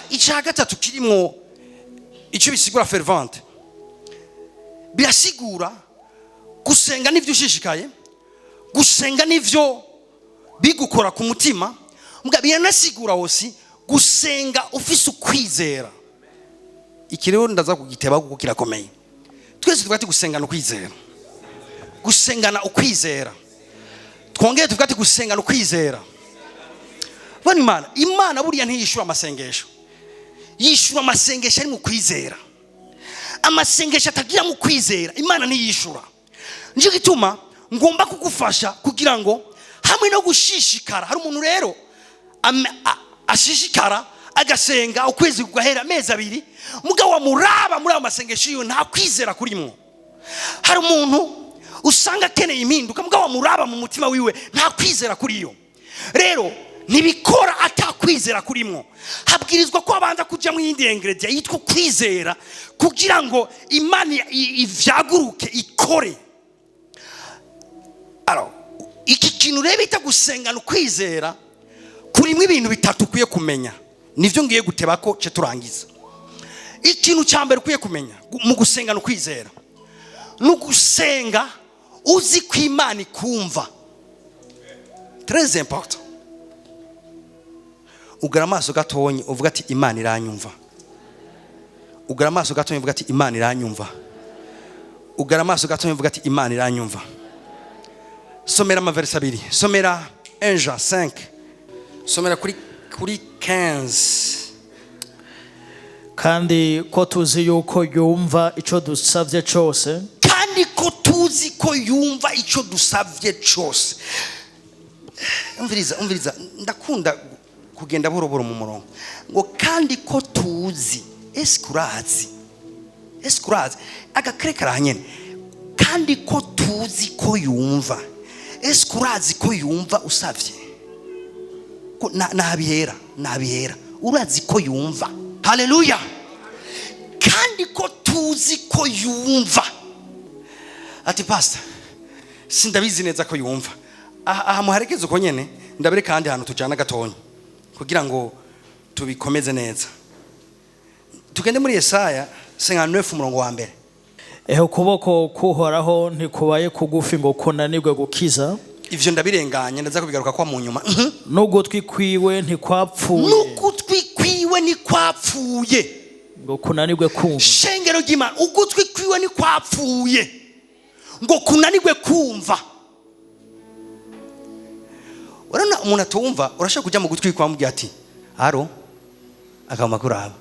Icya gatatu kirimo icyo bisigura fervente, birasigura gusenga n'ibyo ushishikaye, gusenga n'ibyo bigukora ku mutima. Mbwa biranasigura wose gusenga ufise ukwizera. Iki rero ndaza kugiteba kuko kirakomeye. Twese tuvuga ati: "Gusengana ukwizera, gusengana ukwizera." Twongere tuvuga ati: "Gusengana ukwizera." Bano Imana buriya ntiyishura amasengesho, yishura amasengesho ari mu kwizera. Amasengesho atagira mu kwizera, Imana ntiyishura. Nicyo gituma ngomba kugufasha kugira ngo hamwe no gushishikara. Hari umuntu rero ashishikara agasenga ukwezi kugahera, amezi 2, mugabo wamuraba muri ayo masengesho yiwe nta kwizera kurimwo. Hari umuntu usanga akeneye impinduka, mugabo wamuraba mu mutima wiwe nta kwizera kuriyo. Rero ntibikora atakwizera kurimwo. Habwirizwa ko abanza kujya mu yindi ingredient yitwa kwizera, kugira ngo Imana ivyaguruke ikore. Alors, iki kintu rero bita gusengana ukwizera kurimo ibintu bitatu ukwiye kumenya, nivyo ngiye guteba ko ce turangiza. Ikintu cya mbere ukwiye kumenya mu gusengana ukwizera ni ugusenga uzi ko Imana ikumva. Très important. Ugara amaso gatonyi uvuga ati: "Imana iranyumva." Ugara amaso gatonyi uvuga ati: "Imana iranyumva." Ugara amaso gatonyi uvuga ati: "Imana iranyumva." Somera amaverisi abiri. Somera 1 Jean 5, somera kuri 15. Kandi ko tuzi yuko yumva icyo dusabye cyose. Kandi ko tuzi ko yumva icyo dusabye cyose. Umviriza, umviriza, ndakunda kugenda buhoro buhoro mu murongo. Ngo kandi ko tuzi. Ese urazi? Ese urazi agakere karahanyene? Kandi ko tuzi ko yumva. Ese urazi ko yumva usavye? Ko nabihera, nabihera. Urazi ko yumva? Haleluya! Kandi ko tuzi ko yumva. Ati: "Pastor, sindabizi neza ko yumva." Aha muharekeze uko nyene, ndabereka ahandi hantu tujana gatonya kugira ngo tubikomeze neza. Tugende muri Yesaya 59, umurongo wa mbere. Ehe, ukuboko kuhoraho ntikubaye kugufi ngo kunanirwe gukiza. Ivyo ndabirenganye, ndaza kubigaruka kwa mu nyuma. N'ugutwi kwiwe ntikwapfuye. N'ugutwi kwiwe ntikwapfuye. Ngo kunanirwe kumva. Shengero ry'Imana, ugutwi kwiwe ni kwapfuye ngo kunanirwe kumva. Urabona umuntu atumva, urashobora kujya mu gutwi kwamubwira ati "Allô", akaguma kuraba.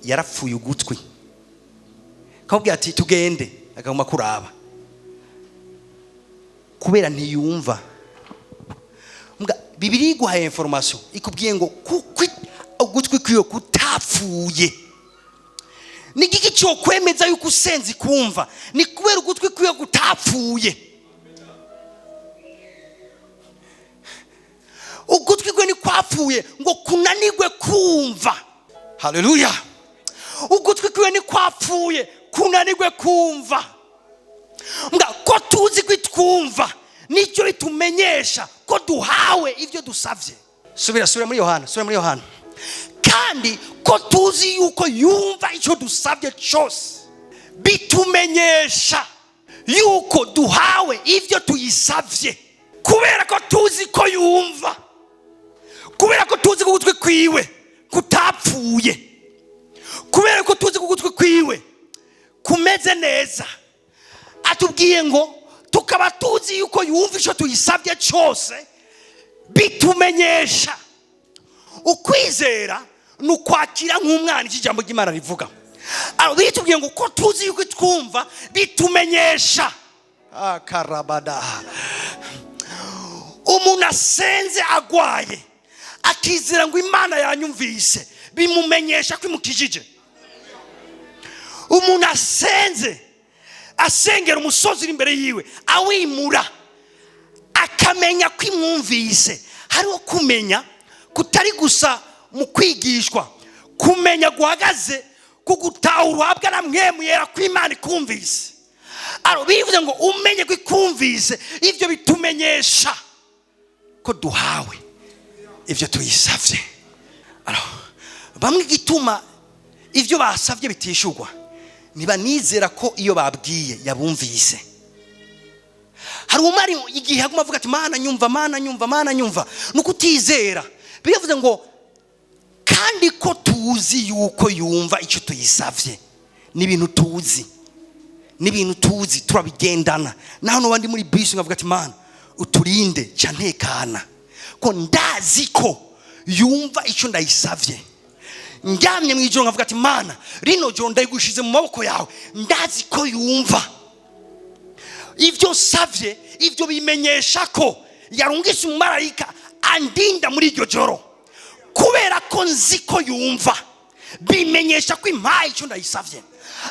Yarapfuye ugutwi. Kamubwira ati "Tugende", akaguma kuraba kubera ntiyumva. Mbwa, Bibiliya iguhaye information, ikubwiye ngo kuko ugutwi kwiwe kutapfuye. Ni igiki cyo kwemeza yuko usenze kumva? Ni kubera ugutwi kwiwe kutapfuye. Ugutwi kwe ntikwapfuye ngo kunanirwe kumva. Haleluya! Ugutwi kwiwe ntikwapfuye kunanirwe kumva. Mbwa, ko tuzi ko itwumva, nicyo bitumenyesha ko duhawe ibyo dusabye. Subira, subira muri Yohana, subira muri Yohana. Kandi ko tuzi yuko yumva icyo dusabye cyose, bitumenyesha yuko duhawe ibyo tuyisabye. Kubera ko tuzi ko yumva, kubera ko tuzi ko ugutwi kwiwe kutapfuye, kubera ko tuzi ko ugutwi kwiwe kumeze neza, atubwiye ngo tukaba tuzi yuko yumva icyo tuyisabye cyose, bitumenyesha. Ukwizera ni ukwakira nk'umwana icyo ijambo ry'Imana rivuga. Aho bitubwiye ngo ko tuzi yuko twumva, bitumenyesha akarabada. Umuntu asenze agwaye, akizera ngo Imana yanyumvise, bimumenyesha ko imukijije. Umuntu asenze asengera umusozi uri imbere yiwe, awimura, akamenya ko imwumvise. Hariho kumenya kutari gusa mu kwigishwa, kumenya guhagaze ku gutahura uhabwa na Mpwemu Yera ko Imana ikumvise. Aro bivuze ngo umenye ko ikumvise, ibyo bitumenyesha ko duhawe ibyo tuyisabye. Aro, bamwe igituma ibyo basabye bitishurwa, ntibanizera ko iyo babwiye yabumvise. Hari umari igihe aguma avuga ati "Mana nyumva, Mana nyumva, Mana nyumva", ni ukutizera. Biravuze ngo kandi ko tuzi yuko yumva icyo tuyisabye. Ni ibintu tuzi, ni ibintu tuzi, turabigendana. Naho nuba ndi muri bisi nkavuga ati "Mana uturinde", ca ntekana ko ndazi ko yumva icyo ndayisavye. Ndyamye mu ijoro nkavuga ati "Mana, rino joro ndayigushize mu maboko yawe, ndazi ko yumva ibyo nsavye", ibyo bimenyesha ko yarungise umumarayika andinda muri iryo joro. Kubera ko nzi ko yumva, bimenyesha ko impaye icyo ndayisavye.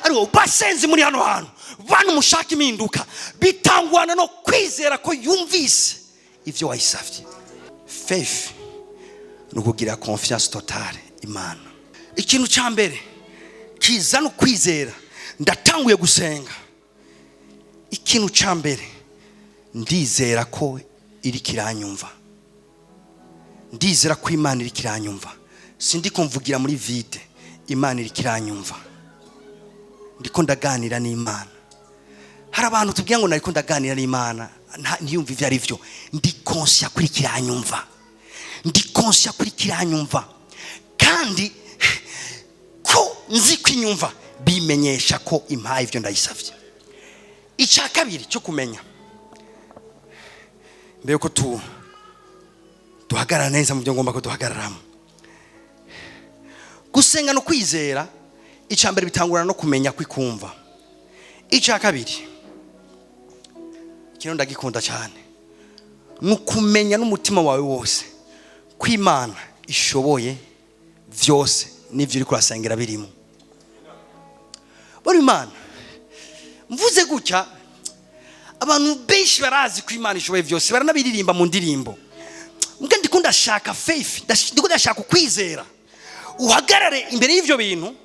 Ariko basenzi muri hano hantu, bantu mushaka impinduka, bitangwana no kwizera ko yumvise ibyo wayisavye. Faith ni ukugira confiance totale Imana. Ikintu cya mbere kizana ukwizera, ndatanguye gusenga, ikintu cya mbere ndizera ko iri kiranyumva. Ndizera ko Imana iri kiranyumva. Sindi kumvugira muri vide, Imana iri kiranyumva. Ndiko ndaganira n'Imana. Hari abantu tubwira ngo nariko ndaganira n'Imana, ntiyumve ivyo ari byo. Ndi conscient kuri kiranyumva, ndi conscient kuri kiranyumva. Kandi ko nzi ko inyumva, bimenyesha ko impaye ivyo ndayisavye. Icya kabiri cyo kumenya, mbere yuko tu duhagarara neza mu byo ngomba ko duhagararamo, gusenga no kwizera, icya mbere bitangurana no kumenya kwikumva. Icya kabiri, kino ndagikunda cyane, ni ukumenya n'umutima wawe wose ko Imana ishoboye byose n'ibyo uri kurasengera birimo. Bari Imana, mvuze gutya, abantu benshi barazi ko Imana ishoboye byose, baranabiririmba mu ndirimbo. Mbwa ndiko ndashaka faith, ndiko ndashaka ukwizera uhagarare imbere y'ivyo bintu,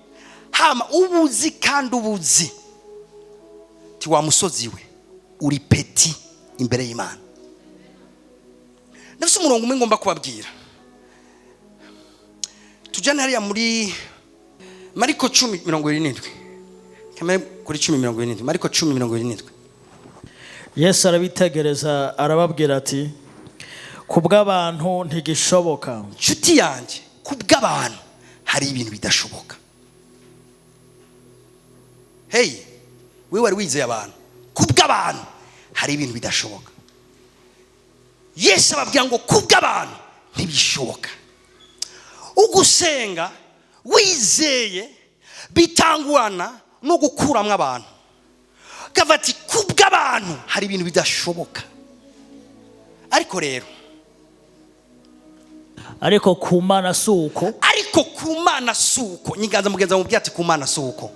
hama ubuzi kandi ubuzi ti wa musozi we uri petit imbere y'Imana. Ndafise umurongo umwe ngomba kubabwira. Tujyane hariya muri Mariko 10:27. Kamere kuri 10:27, Mariko 10:27. Yesu arabitegereza, arababwira ati "Ku bw'abantu ntigishoboka." Nshuti yanjye, ku bw'abantu hari ibintu bidashoboka. Hey, wewe wari wizeye abantu. Kubw'abantu hari ibintu bidashoboka. Yesu ababwira ngo kubw'abantu ntibishoboka. Ugusenga wizeye bitangurana no gukuramwo abantu, kavuga ati kubw'abantu hari ibintu bidashoboka. Ariko rero, Ariko ku Mana si uko. Ariko ku Mana si uko. Nyiganza mugenzi wawe, mubwire ati ku Mana si uko.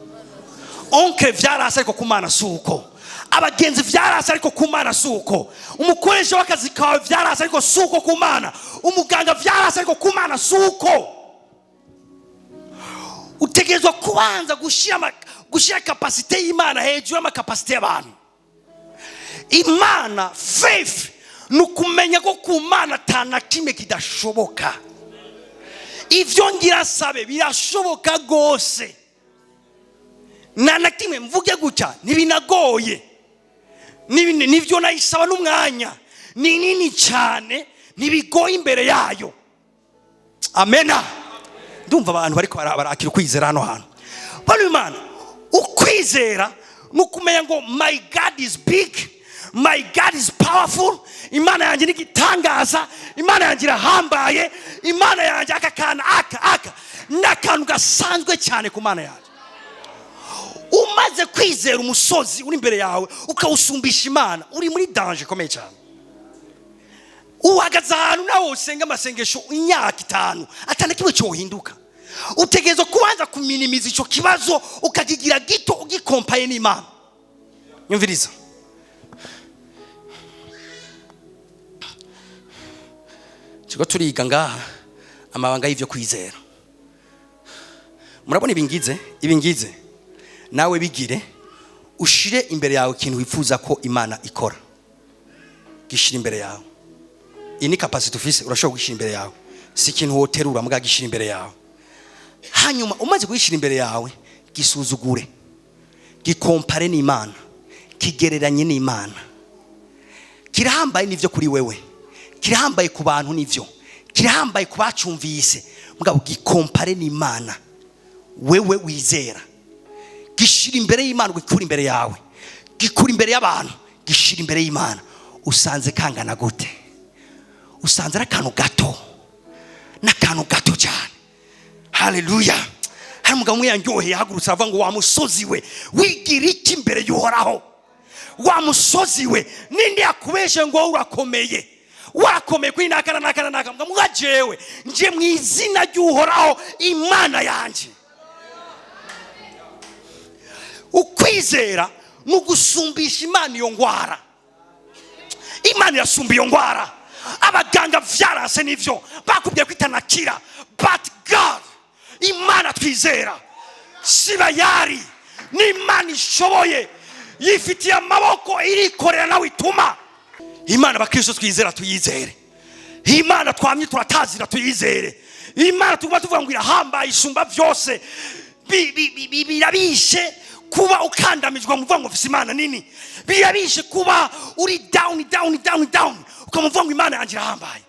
Oncle, vyarase, ariko ku Mana si uko. Abagenzi vyarase, ariko ku Mana si uko. Umukoresha w'akazi kawe vyarase, ariko si uko ku Mana. Umuganga vyarase, ariko ku Mana si uko. Utegerezwa kubanza gushira capacité y'Imana hejuru y'ama capacités y'abantu. Imana, faith ni ukumenya ko ku Mana ata na kimwe kidashoboka. Ivyo ngira sabe birashoboka rwose, nta na kimwe mvuge gutya ntibinagoye. Nivyo nayisaba n'umwanya ni nini cyane, ntibigoye imbere yayo. Amena. Ndumva abantu bariko barakira ukwizera hano hantu. Bano Imana, ukwizera ni ukumenya ngo my God is big, my God is powerful. Imana yanjye ni igitangaza, Imana yanjye irahambaye. Imana yanjye, aka kantu aka ni akantu gasanzwe cyane ku Mana yanjye. Umaze kwizera umusozi uri imbere yawe ukawusumbisha Imana, uri muri danger ikomeye cyane. Uhagaze ahantu nawe usenga amasengesho imyaka 5, atana kimwe cyohinduka. Utegerezwa kubanza kuminimiza icyo kibazo, ukakigira gito ugikompaye n'Imana. Nyumviriza, turiko turiga ngaha amabanga y'ivyo kwizera. Murabona ibingize, ibingize nawe bigire. Ushire imbere yawe ikintu wifuza ko Imana ikora, gishira imbere yawe. Iyi ni capacity ufise, urashobora gushyira imbere yawe. Si ikintu woterura, mbwa gishira imbere yawe. Hanyuma umaze kugishyira imbere yawe, gisuzugure, gikompare n'Imana, kigereranye n'Imana. Kirahambaye n'ivyo kuri wewe, kirahambaye ku bantu n'ivyo, kirahambaye ku bacumvise. Mugabo gikompare n'Imana wewe wizera. Gishira imbere y'Imana, gikura imbere yawe, gikura imbere y'abantu, gishira imbere y'Imana. Usanze kangana gute? Usanze ari akantu gato, n'akantu gato cyane. Haleluya! Hari umugabo umwe yanyoheye, yahagurutse aravuga ngo wa musozi we, wigira iki imbere y'Uhoraho? Wa musozi we, ninde yakubeshe ngo wowe urakomeye? Warakomeye kuri naka na naka na naka. Mbwa jewe nje mu izina ry'Uhoraho Imana yanjye. Ukwizera ni ugusumbisha Imana iyo ngwara. Imana irasumba iyo ngwara. Abaganga vyarase n'ivyo bakubwiye ko itanakira, but God, Imana twizera sibayari, ni Imana ishoboye, yifitiye amaboko, irikorera nawe ituma. Imana abakristo twizera tuyizere. Imana twamye turatazira tuyizere. Imana tuguma tuvuga ngo irahambaye, isumba byose. Birabishe kuba ukandamijwe muvuga ngo mfise Imana nini. Birabishe kuba uri down, down, down, down, ukamuvuga ngo Imana yanjye irahambaye.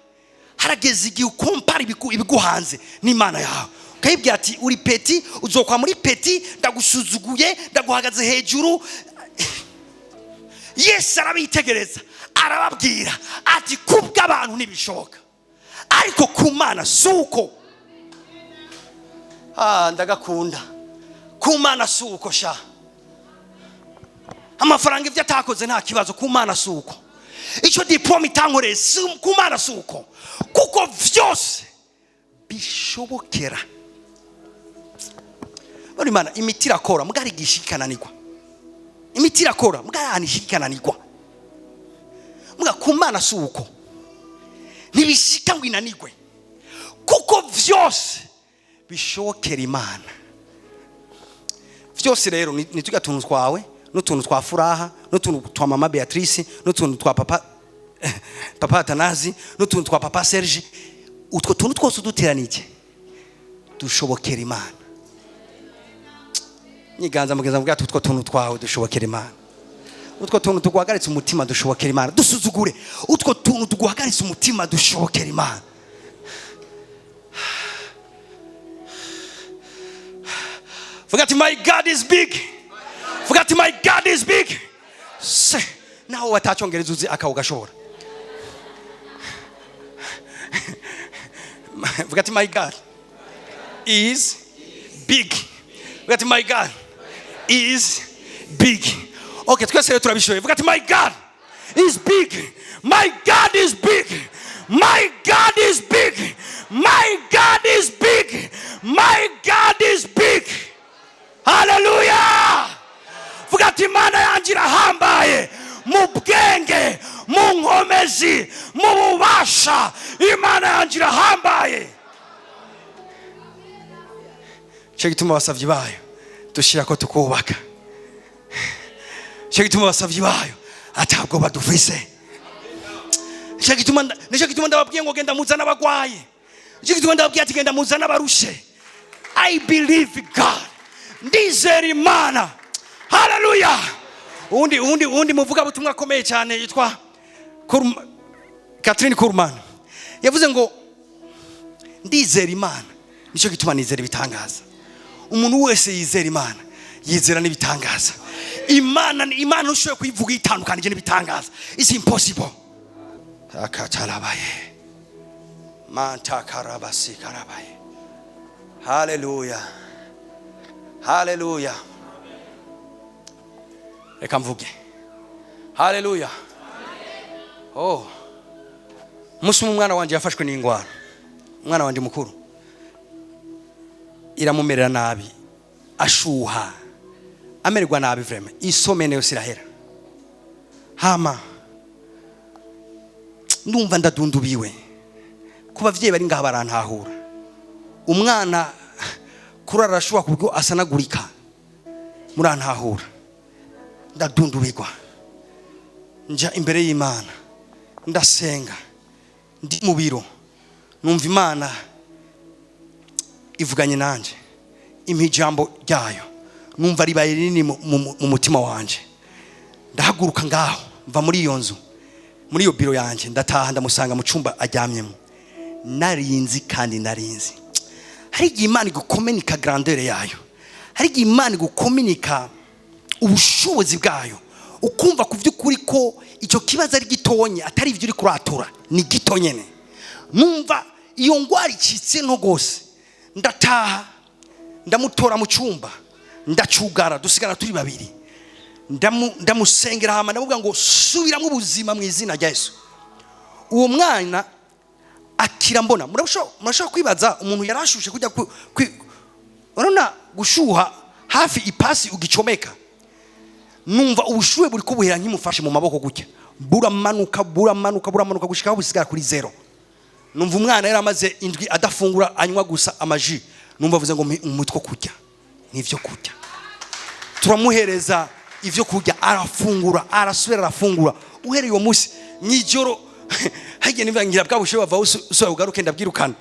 Harageze igihe ukompara ibiguhanze n'Imana yawe, ukayibwira ati uri petit, uzokwa muri petit, ndagusuzuguye, ndaguhagaze hejuru. Yesu arabitegereza, arababwira ati kubw'abantu ntibishoboka, ariko ku Mana si uko. Ah, ndagakunda. Ku Mana si uko sha. Amafaranga ibyo atakoze nta kibazo, ku Mana si uko. Icyo diplôme itankoreye, ku Mana si uko. Kuko vyose bishobokera bano Imana. Imiti irakora, mbwa hari ikananirwa. Imiti irakora, mbwa hari ikananirwa. Mbwa ku Mana si uko, ntibishika ngo inanirwe, kuko vyose bishobokera Imana. Vyose rero ni tujya tuntu twawe n'utuntu twa Furaha n'utuntu twa mama Beatrice n'utuntu twa papa Atanazi n'utuntu twa papa Serge. Utwo tuntu twose uduteranije dushobokera Imana. Nyiganza mugenza mubwira ati utwo tuntu twawe dushobokera Imana. Utwo tuntu tuguhagaritse umutima dushobokera Imana. Dusuzugure utwo tuntu tuguhagaritse umutima, dushobokera Imana. Vuga ati my God is big. Vuga ati: "My God is big." Se naho watacyongereza uzi akawo gashobora. Vuga ati: "My God is big." Vuga ati: "My God is big." Okay, twese rero turabishoboye. Vuga ati: "My God is big. My God is big. My God is big. My God is big. My God is big." Haleluya! Vuga ati: "Imana yanjye irahambaye mu bwenge, mu nkomezi, mu bubasha. Imana yanjye irahambaye." Cyo gituma abasabyi bayo dushyira ko tukubaka. Cyo gituma abasabyi bayo atabwo badufise. Nicyo gituma ndababwiye ngo genda muzane abagwaye. Nicyo gituma ndababwiye ati genda muzane abarushe. I believe God. Ndizera Imana. Haleluya! Uwundi muvugabutumwa akomeye cyane yitwa Kathryn Kuhlman yavuze ngo: "Ndizera Imana, nicyo gituma nizera ibitangaza." Umuntu wese yizera Imana yizera n'ibitangaza. Imana ntushoboye kuyivuga itandukanije n'ibitangaza. It's impossible. Akatarabaye mantakarabasi karabaye. Haleluya, haleluya! Reka mvuge haleluya. Oh, umunsi umwe umwana wanjye yafashwe n'indwara, umwana wanjye mukuru, iramumerera nabi, ashuha, amererwa nabi vraiment, isomene yose irahera. Hama ndumva ndadundubiwe. Ku bavyeyi bari ngaha barantahura. Umwana kurara arashuha ku buryo asanagurika, murantahura. Ndadundubirwa, nja imbere y'Imana, ndasenga. Ndi mu biro, numva Imana ivuganye nanje, impa ijambo ryayo. Numva ribaye rinini mu mutima wanje. Ndahaguruka ngaho, mva muri iyo nzu, muri iyo biro yanjye, ndataha, ndamusanga mu cyumba aryamyemo. Narinzi kandi narinzi, hari igihe Imana igukominika grandeur yayo, hari igihe Imana igukominika ubushobozi bwayo, ukumva ku by'ukuri ko icyo kibazo ari gitonye, atari ibyo uri kuratura, ni gito nyene. Numva iyo ngwara icitse nto rwose. Ndataha, ndamutora mu cyumba, ndacugara, dusigara turi babiri. Ndamusengera, hama ndamubwira ngo: "Subiramo ubuzima mu izina rya Yesu." Uwo mwana akira mbona. Murashobora kwibaza umuntu yarashushe kujya urabona gushuha hafi ipasi ugicomeka. Numva ubushuhe buri kubuhera nkimufashe mu maboko gutya, buramanuka, buramanuka, buramanuka gushika aho busigara kuri zero. Numva umwana yari amaze indwi adafungura, anywa gusa amaji. Numva avuze ngo: "Mpe umutwe kurya n'ivyo kurya." Turamuhereza ivyo kurya, arafungura, arasubira arafungura. Uhereye uwo munsi, mw'ijoro hagiye niba ngira bwa bushuhe bava usubira ugaruke, ndabwirukana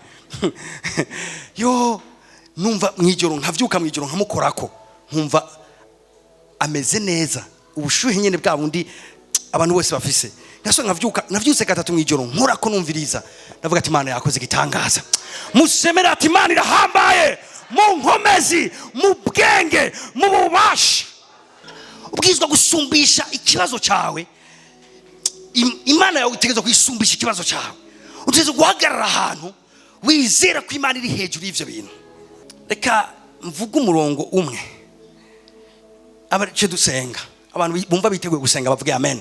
yo. Numva mw'ijoro nkavyuka mw'ijoro, nkamukorako, nkumva ameze neza, ubushuhe nyene bwa bundi abantu bose bafise. Ngasubira nkavyuka. Navyutse gatatu mw'ijoro nkorako, numviriza. Ndavuga ati: "Imana yakoze igitangaza." Musemere ati: "Imana irahambaye mu nkomezi, mu bwenge, mu bubasha." Ubwirizwa gusumbisha ikibazo cyawe. Imana yawe itegerezwa kuyisumbisha ikibazo cyawe. Utegerezwa guhagarara ahantu wizera ko Imana iri hejuru y'ivyo bintu. Reka mvuge umurongo umwe abace dusenga. Abantu bumva biteguye gusenga bavuge amen.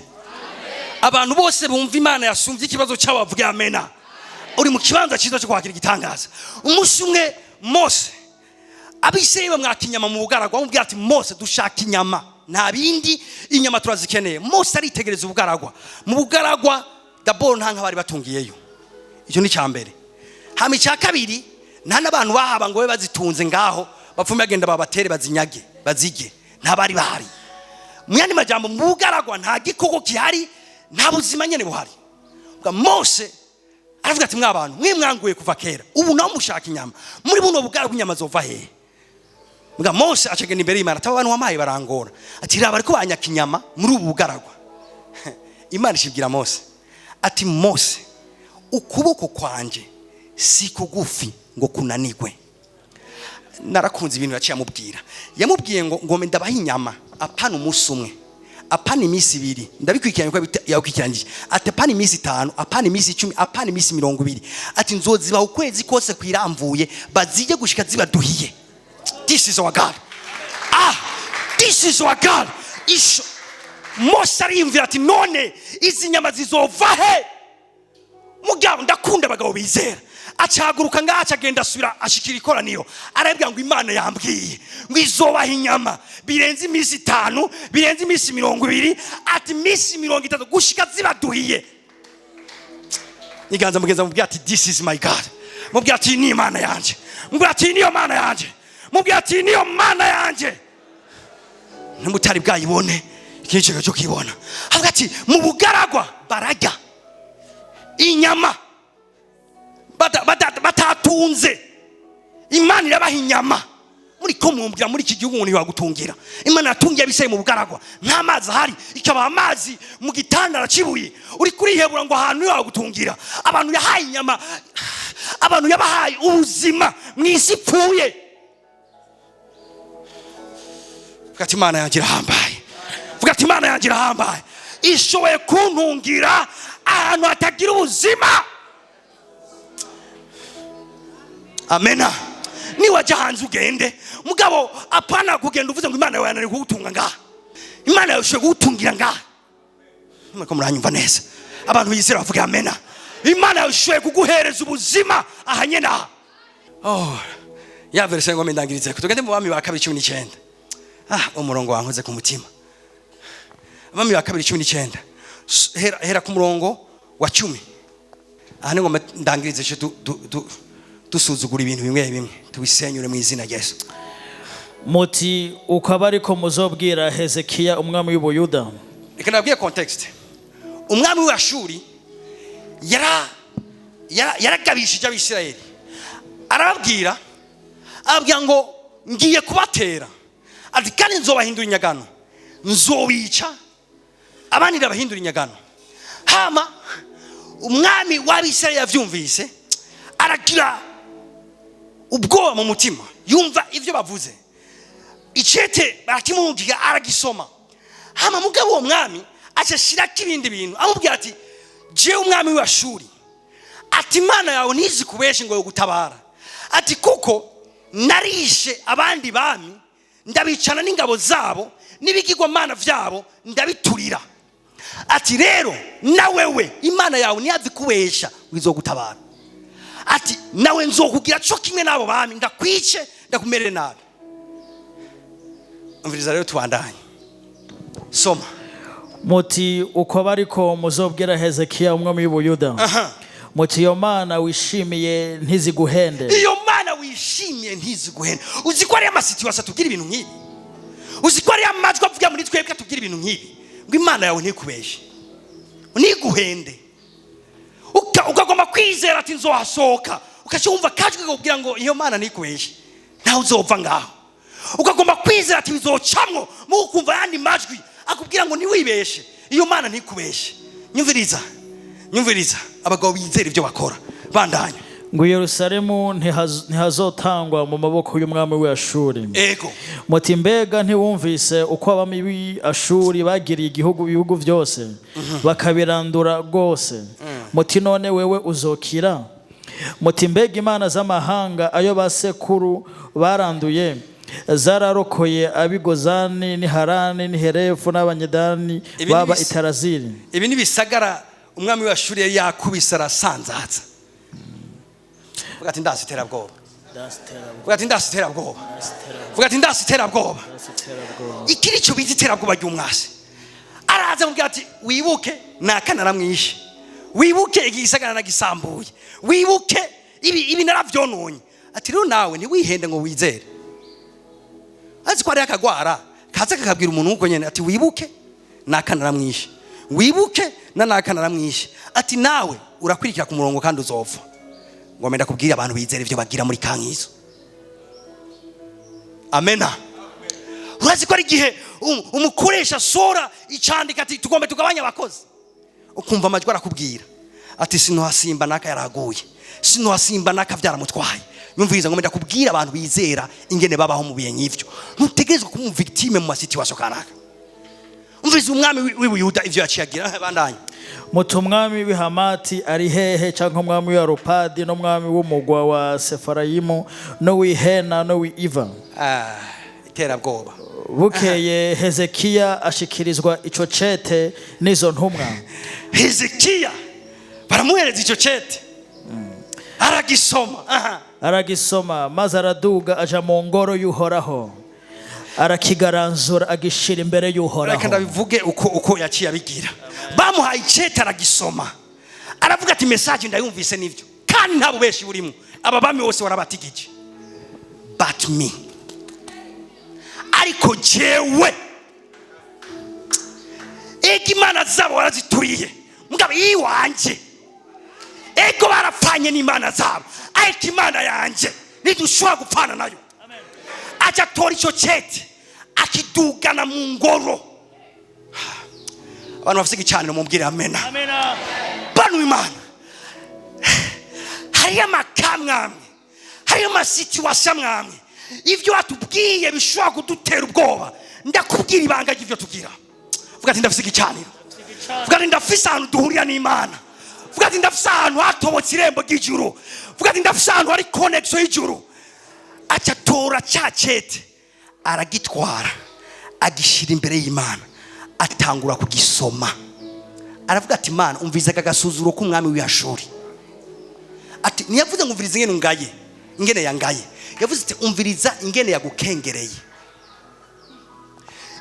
Abantu bose bumva Imana yasumbye ikibazo cyabo bavuge amena. Uri mu kibanza cyiza cyo kwakira igitangaza. Umunsi umwe Mose, Abisirayeli bamwaka inyama mu bugaragwa. Bamubwira ati: "Mose, dushaka inyama, nta bindi, inyama turazikeneye." Mose aritegereza ubugaragwa. Mu bugaragwa d'abord nta nka bari batungiyeyo, icyo ni icya mbere. Hama icya kabiri, nta n'abantu bahaba ngo babe bazitunze ngaho, bapfume bagenda babatere, bazinyage, bazirye. Nta bari bahari. Mu yandi majambo, mu bugaragwa nta gikoko gihari, nta buzima nyene buhari. Ubwo Mose aravuga ati: "Mwabantu mwe mwanguye kuva kera, ubu naho mushaka inyama muri buno bugaragwa, inyama zova hehe?" Mbwa Mose acagenda imbere y'Imana ati: "Abantu wamaye barangora." Ati: "Raba, ariko banyaka inyama muri ubu bugaragwa." Imana ishibwira Mose ati: "Mose, ukuboko kwanje si kugufi ngo kunanigwe." Narakunze ibintu yaciye amubwira. Yamubwiye ngo: "Ngome ndabaha inyama." Apana umunsi umwe, apana iminsi 2, ndabikurikiranye uko yabikurikiranyije. Ati apana iminsi 5, apana iminsi 10, apana iminsi 20. Ati nzozibaha ukwezi kose kwiramvuye, bazije gushika zibaduhiye. This is our God. Ah, this is our God. Isho Mose ariyumvira ati none izi nyama zizova he? Mugabo ndakunda abagabo bizera. Acahaguruka ngaho, acagenda, asubira, ashikira ikoraniro, arabwira ngo Imana yambwiye ngo izobaha inyama birenze iminsi 5, birenze iminsi 20, ati iminsi 30, gushika zibaduhiye. Iganza mugenza, mubwira ati this is my God. Mubwira ati ni Imana yanje. Mubwira ati niyo Mana yanje. Mubwira ati niyo Mana yanje. Nimutari bwayibone, iki ni cyo kibona. Avuga ati mu bugaragwa barajya inyama batatunze, Imana irabaha inyama. Muri ko mwumvira muri iki gihugu umuntu yagutungira? Imana yatungiye abisaye mu bugaragwa, nta mazi ahari, ikabaha amazi mu gitanda aracibuye. Uri kurihebura ngo ahantu yagutungira. Abantu yahaye inyama, abantu yabahaye ubuzima mu isi ipfuye. Vuga ati Imana yanjye irahambaye. Vuga ati Imana yanjye irahambaye, ishoboye kuntungira ahantu hatagira ubuzima. Amena. Niwajya hanze ugende, mugabo apana kugenda uvuze ngo Imana yawe yananiwe kugutunga ngaha. Imana yawe ishoboye kugutungira ngaha. Muriko muranyumva neza? Abantu bizera bavuga amena. Imana yawe ishoboye kuguhereza ubuzima aha nyene aha. Oh, ya verse ngo mendangirize. Tugende mu Bami ba Kabiri 19. Ah, umurongo wankoze ku mutima. Abami ba Kabiri 19. Hera ku murongo wa 10. Aha ni ngo ndangirize ico dusuzugura ibintu bimwe bimwe, tubisenyure mu izina rya Yesu. Muti ukaba ariko muzobwira Hezekiya umwami w'Ubuyuda. Reka nabwiye context. Umwami w'Ashuri yaragabishije Abisirayeli, arababwira, ababwira ngo ngiye kubatera, ati kandi nzobahindura inyagano, nzobica abandi ndabahindura inyagano. Hama umwami w'Abisirayeli yavyumvise aragira ubwoba mu mutima, yumva ivyo bavuze, icete barakimubwira aragisoma. Hama mugabo uwo mwami aca ashirako ibindi bintu, amubwira ati jewe umwami w'Ashuri, ati Imana yawe ntizi kubesha ngo yogutabara, ati kuko narishe abandi bami ndabicana n'ingabo zabo n'ibigirwamana vyabo ndabiturira, ati rero na wewe Imana yawe ntiyazi kubesha ngo izogutabara, ati nawe nzokugira co kimwe n'abo bami, ndakwice ndakumerere nabi. Umviriza rero, tubandanye soma. Muti uko bariko muzobwira Hezekiya umwami w'Ubuyuda. Muti iyo Mana wishimiye ntiziguhende. Iyo Mana wishimiye ntiziguhende. Uzi ko ariyo ama situations atubwira ibintu nk'ibi? Uzi ko ariyo amajwi avuga muri twebwe atubwira ibintu nk'ibi, ngo Imana yawe ntikubeshe, ntiguhende? Ukagomba kwizera ati nzohasohoka, ukaca wumva kajwi kakubwira ngo iyo Mana ntikubeshe, ntawe uzova ngaho. Ukagomba kwizera ati bizocamwo, mu ukumva ayandi majwi akubwira ngo ntiwibeshe, iyo Mana ntikubeshe. Nyumviriza, nyumviriza, abagabo bizera ibyo bakora. Bandanya. Ngo Yerusalemu ntihazotangwa mu maboko y'umwami w'Ashuri. Ego. Muti mbega ntiwumvise uko abami b'Ashuri bagiriye igihugu, ibihugu byose bakabirandura rwose? Muti none wewe uzokira? Muti mbega imana z'amahanga ayo basekuru baranduye zararokoye ab'Igozani n'iharani n'iherefu n'Abanyedani Ibi ni baba itaraziri? Ibi ni bisagara umwami w'Ashuri yari yakubise arasanzaza. Vuga ati ndasi iterabwoba. Vuga ati ndasi iterabwoba. Vuga ati ndasi iterabwoba. Iki nico bita iterabwoba ry'umwasi. Araza amubwira ati wibuke naka naramwishe, wibuke iki gisagara nagisambuye, wibuke ibi naravyononye. Ati rero nawe ntiwihende ngo wizere. Azi ko ari akagwara kaza kakabwira umuntu uko nyene, ati wibuke naka naramwishe, wibuke na naka naramwishe, ati nawe urakwirikira ku murongo kandi uzopfa. Ngo menda kubwira abantu bizera ivyo bagira muri kankizo. Amena. Urazi ko ari igihe umukoresha sora icandika ati tugombe tugabanye abakozi, ukumva amajwi arakubwira ati sinohasimba naka yaraguye, sinohasimba naka byaramutwaye. Nyumviriza, ngo ndakubwira, abantu bizera ingene babaho mu bihe nk'ivyo, ntutegerezwa kuba victime mu ma situation kanaka. Umviriza umwami w'Ibuyuda ivyo yaciye agira. Bandanye. Muti: "Umwami w'i Hamati ari hehe, cyangwa umwami w'i Arupadi, n'umwami w'umugwa wa Sefarayimu, n'uw'i Hena, n'uw'i Iva?" Ah, iterabwoba. Bukeye Hezekiya ashikirizwa ico cete n'izo ntumwa. Hezekiya baramuhereza icyo cete, aragisoma, aha. Aragisoma, maze araduga aja mu ngoro y'Uhoraho, arakigaranzura, agishira imbere y'Uhoraho. Reka ndabivuge uko yaciye abigira. Bamuhaye icete, aragisoma, aravuga ati: "Message ndayumvise, nivyo, kandi nta bubeshi burimo. Aba bami bose warabatigije, but me, ariko jewe, ego imana zabo warazituriye, mugabo iwanje, ego barapfanye n'imana zabo, ariko imana yanjye ntidushobora gupfana nayo." Aca atora icyo cete, akidugana mu ngoro. Abantu bafite igicaniro, mubwire amena. Bano imana, hariyo amakamwamwe, hariyo ama situation mwamwe, ibyo watubwiye bishobora kudutera ubwoba. Ndakubwira ibanga ry'ibyo tugira. Vuga ati: "Ndafise igicaniro." Vuga ati: "Ndafise ahantu duhurira n'Imana." Vuga ati: "Ndafise ahantu hatobotse irembo ry'ijuru." Vuga ati: "Ndafise ahantu hari connexion y'ijuru." Aca atora cya cete, aragitwara, agishyira imbere y'Imana, atangura kugisoma. Aravuga ati: "Imana, umviriza aka gasuzuro k'umwami w'Iyashuri." Ati ntiyavuze ngo umviriza ingene ungaye, ingene yangaye. Yavuze ati: "Umviriza ingene yagukengereye."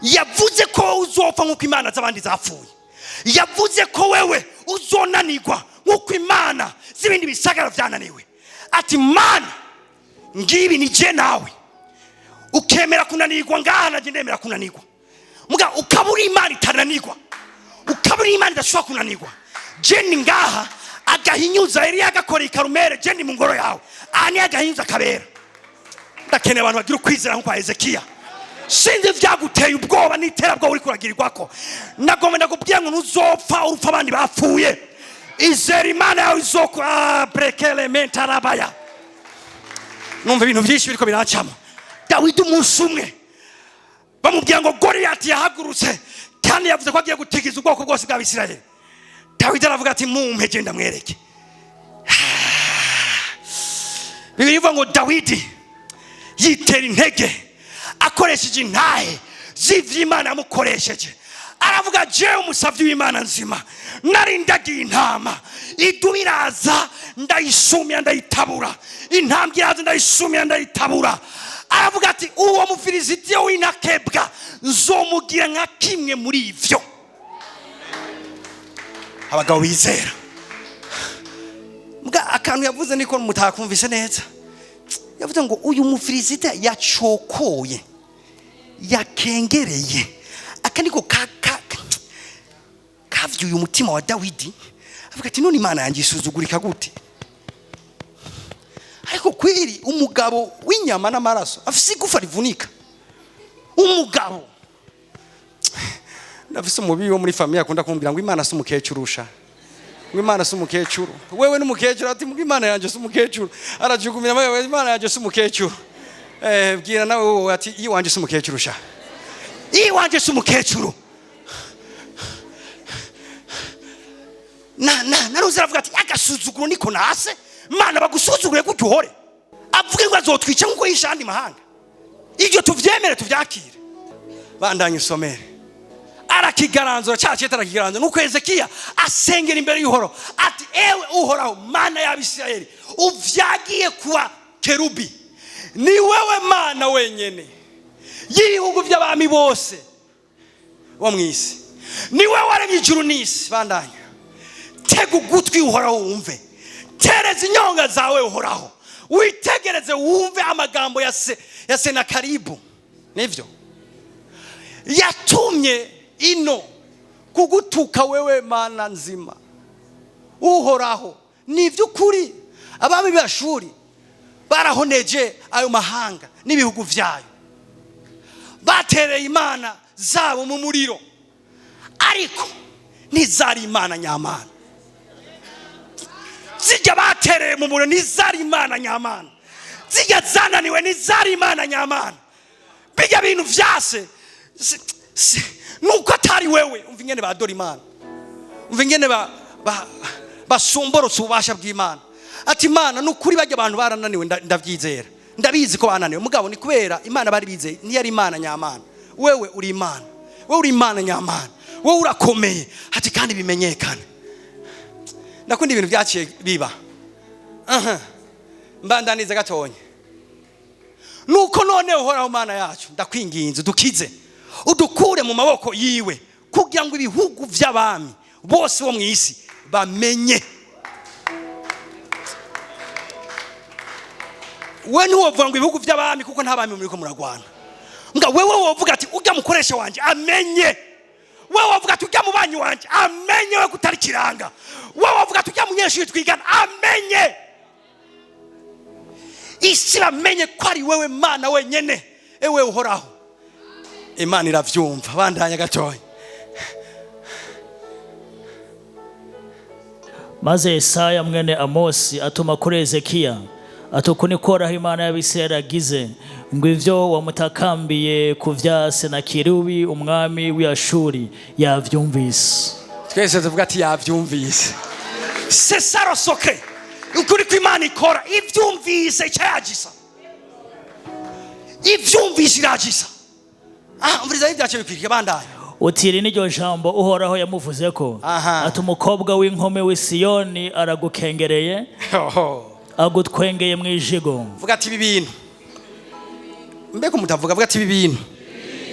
Yavuze ko wowe uzopfa nk'uko imana z'abandi zapfuye. Yavuze ko wewe uzonanirwa nk'uko imana z'ibindi bisagara byananiwe. Ati: "Mana, ngibi ni je nawe ukemera kunanirwa ngaha, nanjye ndemera kunanirwa. Muga ukaba uri imana itananirwa, ukaba uri imana idashobora kunanirwa. Je ni ngaha agahinyuza Eliya agakoreye i Karumere, je ni mu ngoro yawe, aha ni agahinyuza kabera." Ndakeneye abantu bagira ukwizera nk'ukwa Hezekiya. Sinzi byaguteye ubwoba n'iterabwoba uri kuragirirwako. Nagomba ndakubwira ngo ntuzopfa urupfa abandi bapfuye. Izera Imana yawe izoko brekele mentarabaya. Numva ibintu byinshi biriko biracamo. Dawidi, umunsi umwe bamubwira ngo Goliyati yahagurutse kandi yavuze ko agiye gutigiza ubwoko bwose bw'Abisirayeli. Dawidi aravuga ati: "Mumpe genda mwereke." Bibiliya ivuga ngo Dawidi yitera intege akoresheje intahe z'ivy'Imana yamukoresheje. Aravuga: "Jewe umusavyi w'Imana nzima, nari ndagiye intama, idubu iraza, ndayisumira, ndayitabura. Intambwe iraza, ndayisumira, ndayitabura." Aravuga ati: "Uwo Mufilisitiya w'intakebwa nzomugira nka kimwe muri ivyo." Abagabo bizera mbwa akantu yavuze niko mutakumvise neza. Yavuze ngo uyu Mufilisitiya yacokoye, yakengereye. Aka niko kavyuye umutima wa Dawidi. Avuga ati: "None Imana yanjye isuzugurika gute?" Ariko kweri umugabo w'inyama n'amaraso afise igufa rivunika, umugabo. Ndafise umubi wo muri famille akunda kumbwira ngo Imana si umukecuru usha, ngo Imana si umukecuru. Wewe n'umukecuru? Ati: "Ngo Imana yanjye si umukecuru." Arajugumira: "Wewe, Imana yanjye si umukecuru." Bwira nawe wowe ati: "Iwanje si umukecuru sha, iwanje si umukecuru." Na naruzi aravuga ati: "Agasuzuguro niko nase. Mana, bagusuzugure gutyo, uhore avuge ngo azotwica nkuko yishe andi mahanga, ibyo tuvyemere, tuvyakire?" Bandanye usomere. Arakigaranzura cya cyeta, arakigaranzura. Nuko Hezekiya asengera imbere y'Uhoraho ati: "Ewe Uhoraho, Mana y'Abisirayeli uvyagiye kuba kerubi, ni wewe Mana wenyene y'ibihugu by'abami bose bo mu isi, ni wewe waremye ijuru n'isi." Bandanya. "Tega ugutwi, Uhoraho, wumve. Tereza inyonga zawe, Uhoraho, witegereze, wumve amagambo ya Senakaribu nivyo yatumye ino kugutuka wewe, Mana nzima Uhoraho. Ni iby'ukuri, abami b'Ashuri barahoneje ayo mahanga n'ibihugu byayo, batereye imana zabo mu muriro, ariko ntizari imana nyamana. Zijya batereye mu muriro ntizari imana nyamana." Zijya zananiwe ntizari Imana nyamana. Bijya bintu vyase nuko atari wewe. Umva ingene badora Imana, umva ingene basomborotse ububasha bw'Imana. Ati Imana, nukuri bajya abantu barananiwe, ndavyizera, ndabizi ko bananiwe, mugabo ni kubera Imana bari bizeye ntiyari Imana nyamana. Wewe uri Imana, wewe uri Imana nyamana, wewe urakomeye. Ati kandi bimenyekane. Ndakunda ibintu byaciye biba. Aha mbandaniza gatonya. Nuko none Uhoraho Mana yacu, ndakwinginze udukize, udukure mu maboko yiwe, kugira ngo ibihugu by'abami bose bo mu isi bamenye. We ntiwovuga ngo ibihugu by'abami, kuko nta bami muriko muragwana. Nga wewe wovuga ati ujya mukoresha wanje amenye. Wewe wovuga ati ujya mubanyi wanje amenye we kutari kiranga. Wewe wovuga ati ujya munyeshuri twigana amenye. Isi bamenye ko ari wewe Mana wenyene, ewe Uhoraho. Imana iravyumva. Bandanya gatoya. Maze Yesaya mwene Amosi atuma kuri Ezekiya ati uku niko Uhoraho Imana y'Abisirayeli agize, ngo ivyo wamutakambiye ku vya Senakeribi umwami w'Ashuri yavyumvise. Twese tuvuga ati yavyumvise. C'est ça le secret. Ukuri ko Imana ikora ivyumvise icayagisa, ivyumvise iragisa. Umviriza ibyacu bikwiriye. Bandanya. Uti iri niryo jambo Uhoraho yamuvuze ko. Ati umukobwa w'inkumi w'i Siyoni aragukengereye, agutwengeye mu ijigo. Vuga ati ibi bintu, mbega mutavuga, vuga ati ibi bintu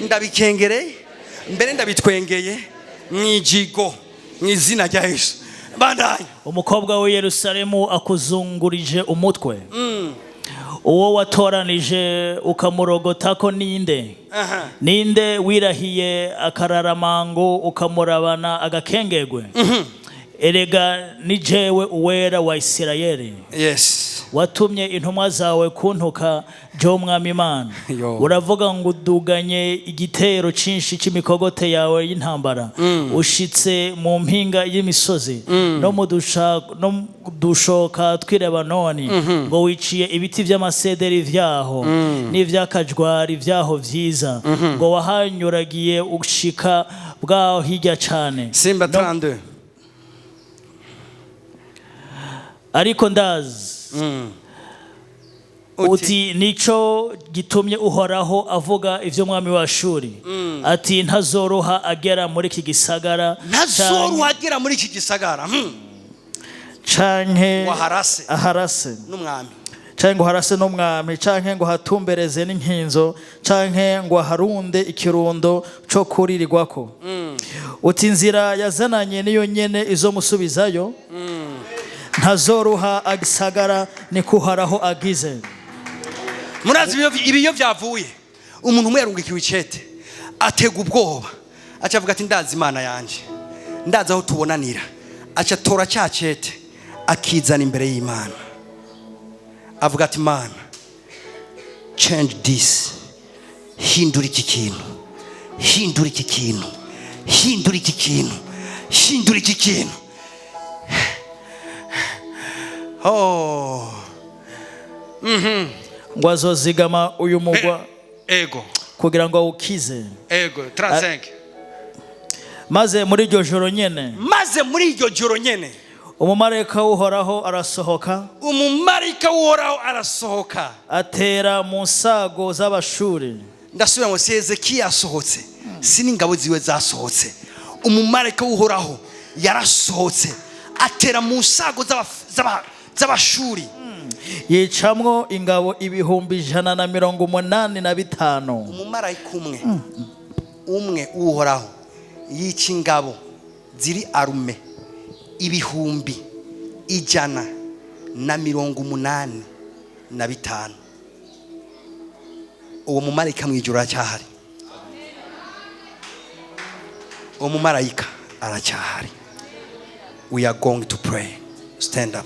ndabikengereye, mbere ndabitwengeye mu ijigo, mu izina rya Yesu. Bandanya. Umukobwa w'i Yerusalemu akuzungurije umutwe. Uwo watoranije ukamurogotako ninde? Ninde wirahiye akararamango ukamurabana agakengegwe? Erega ni jewe Uwera wa Isirayeli. Watumye intumwa zawe kuntuka jewe Umwami Imana. Uravuga ngo uduganye igitero cinshi c'imikogote yawe y'intambara, ushitse mu mpinga y'imisozi no mu dushoka tw'i Lebanoni, ngo wiciye ibiti vy'amasederi vyaho n'ivy'akajwari vyaho vyiza, ngo wahanyuragiye ushika bwaho hirya cane. Simba 32. Ariko ndazi. Uti nico gitumye Uhoraho avuga ivyo mwami wa Ashuri, ati ntazoroha agera muri iki gisagara, ntazoroha agera muri iki gisagara, canke ngo aharase aharase n'umwami, canke ngo harase n'umwami, canke ngo hatumbereze n'inkinzo, canke ngo aharunde ikirundo co kuririrwako. Uti inzira yazananye niyo nyene izomusubizayo, ntazoroha agisagara, niko Uhoraho agize. Murazi ibiyo byavuye, umuntu umwe yarungikiwe icete, atega ubwoba, aca avuga ati ndazi Imana yanje, ndazi aho tubonanira. Aca atora cya cete akizana imbere y'Imana, avuga ati Imana, change this, hindura iki kintu, hindura iki kintu, hindura iki kintu, hindura iki kintu. Oh. Ngo azozigama uyu mugwa Ego. kugira ngo awukize. Ego, 35. Maze muri iryo joro nyene, maze muri iryo joro nyene, umumarayika w'Uhoraho arasohoka, umumarayika w'Uhoraho arasohoka, atera mu nsago z'abashuri. Ndasubira ngo si Hezekiya yasohotse, si n'ingabo ziwe zasohotse, umumarayika w'Uhoraho yarasohotse atera mu nsago z'abashuri, yicamwo ingabo 185,000. Umumarayika umwe umwe w'Uhoraho yica ingabo ziri arume 185,000. Uwo mumarayika mu ijuru aracyahari, uwo mumarayika aracyahari. We are going to pray. Stand up.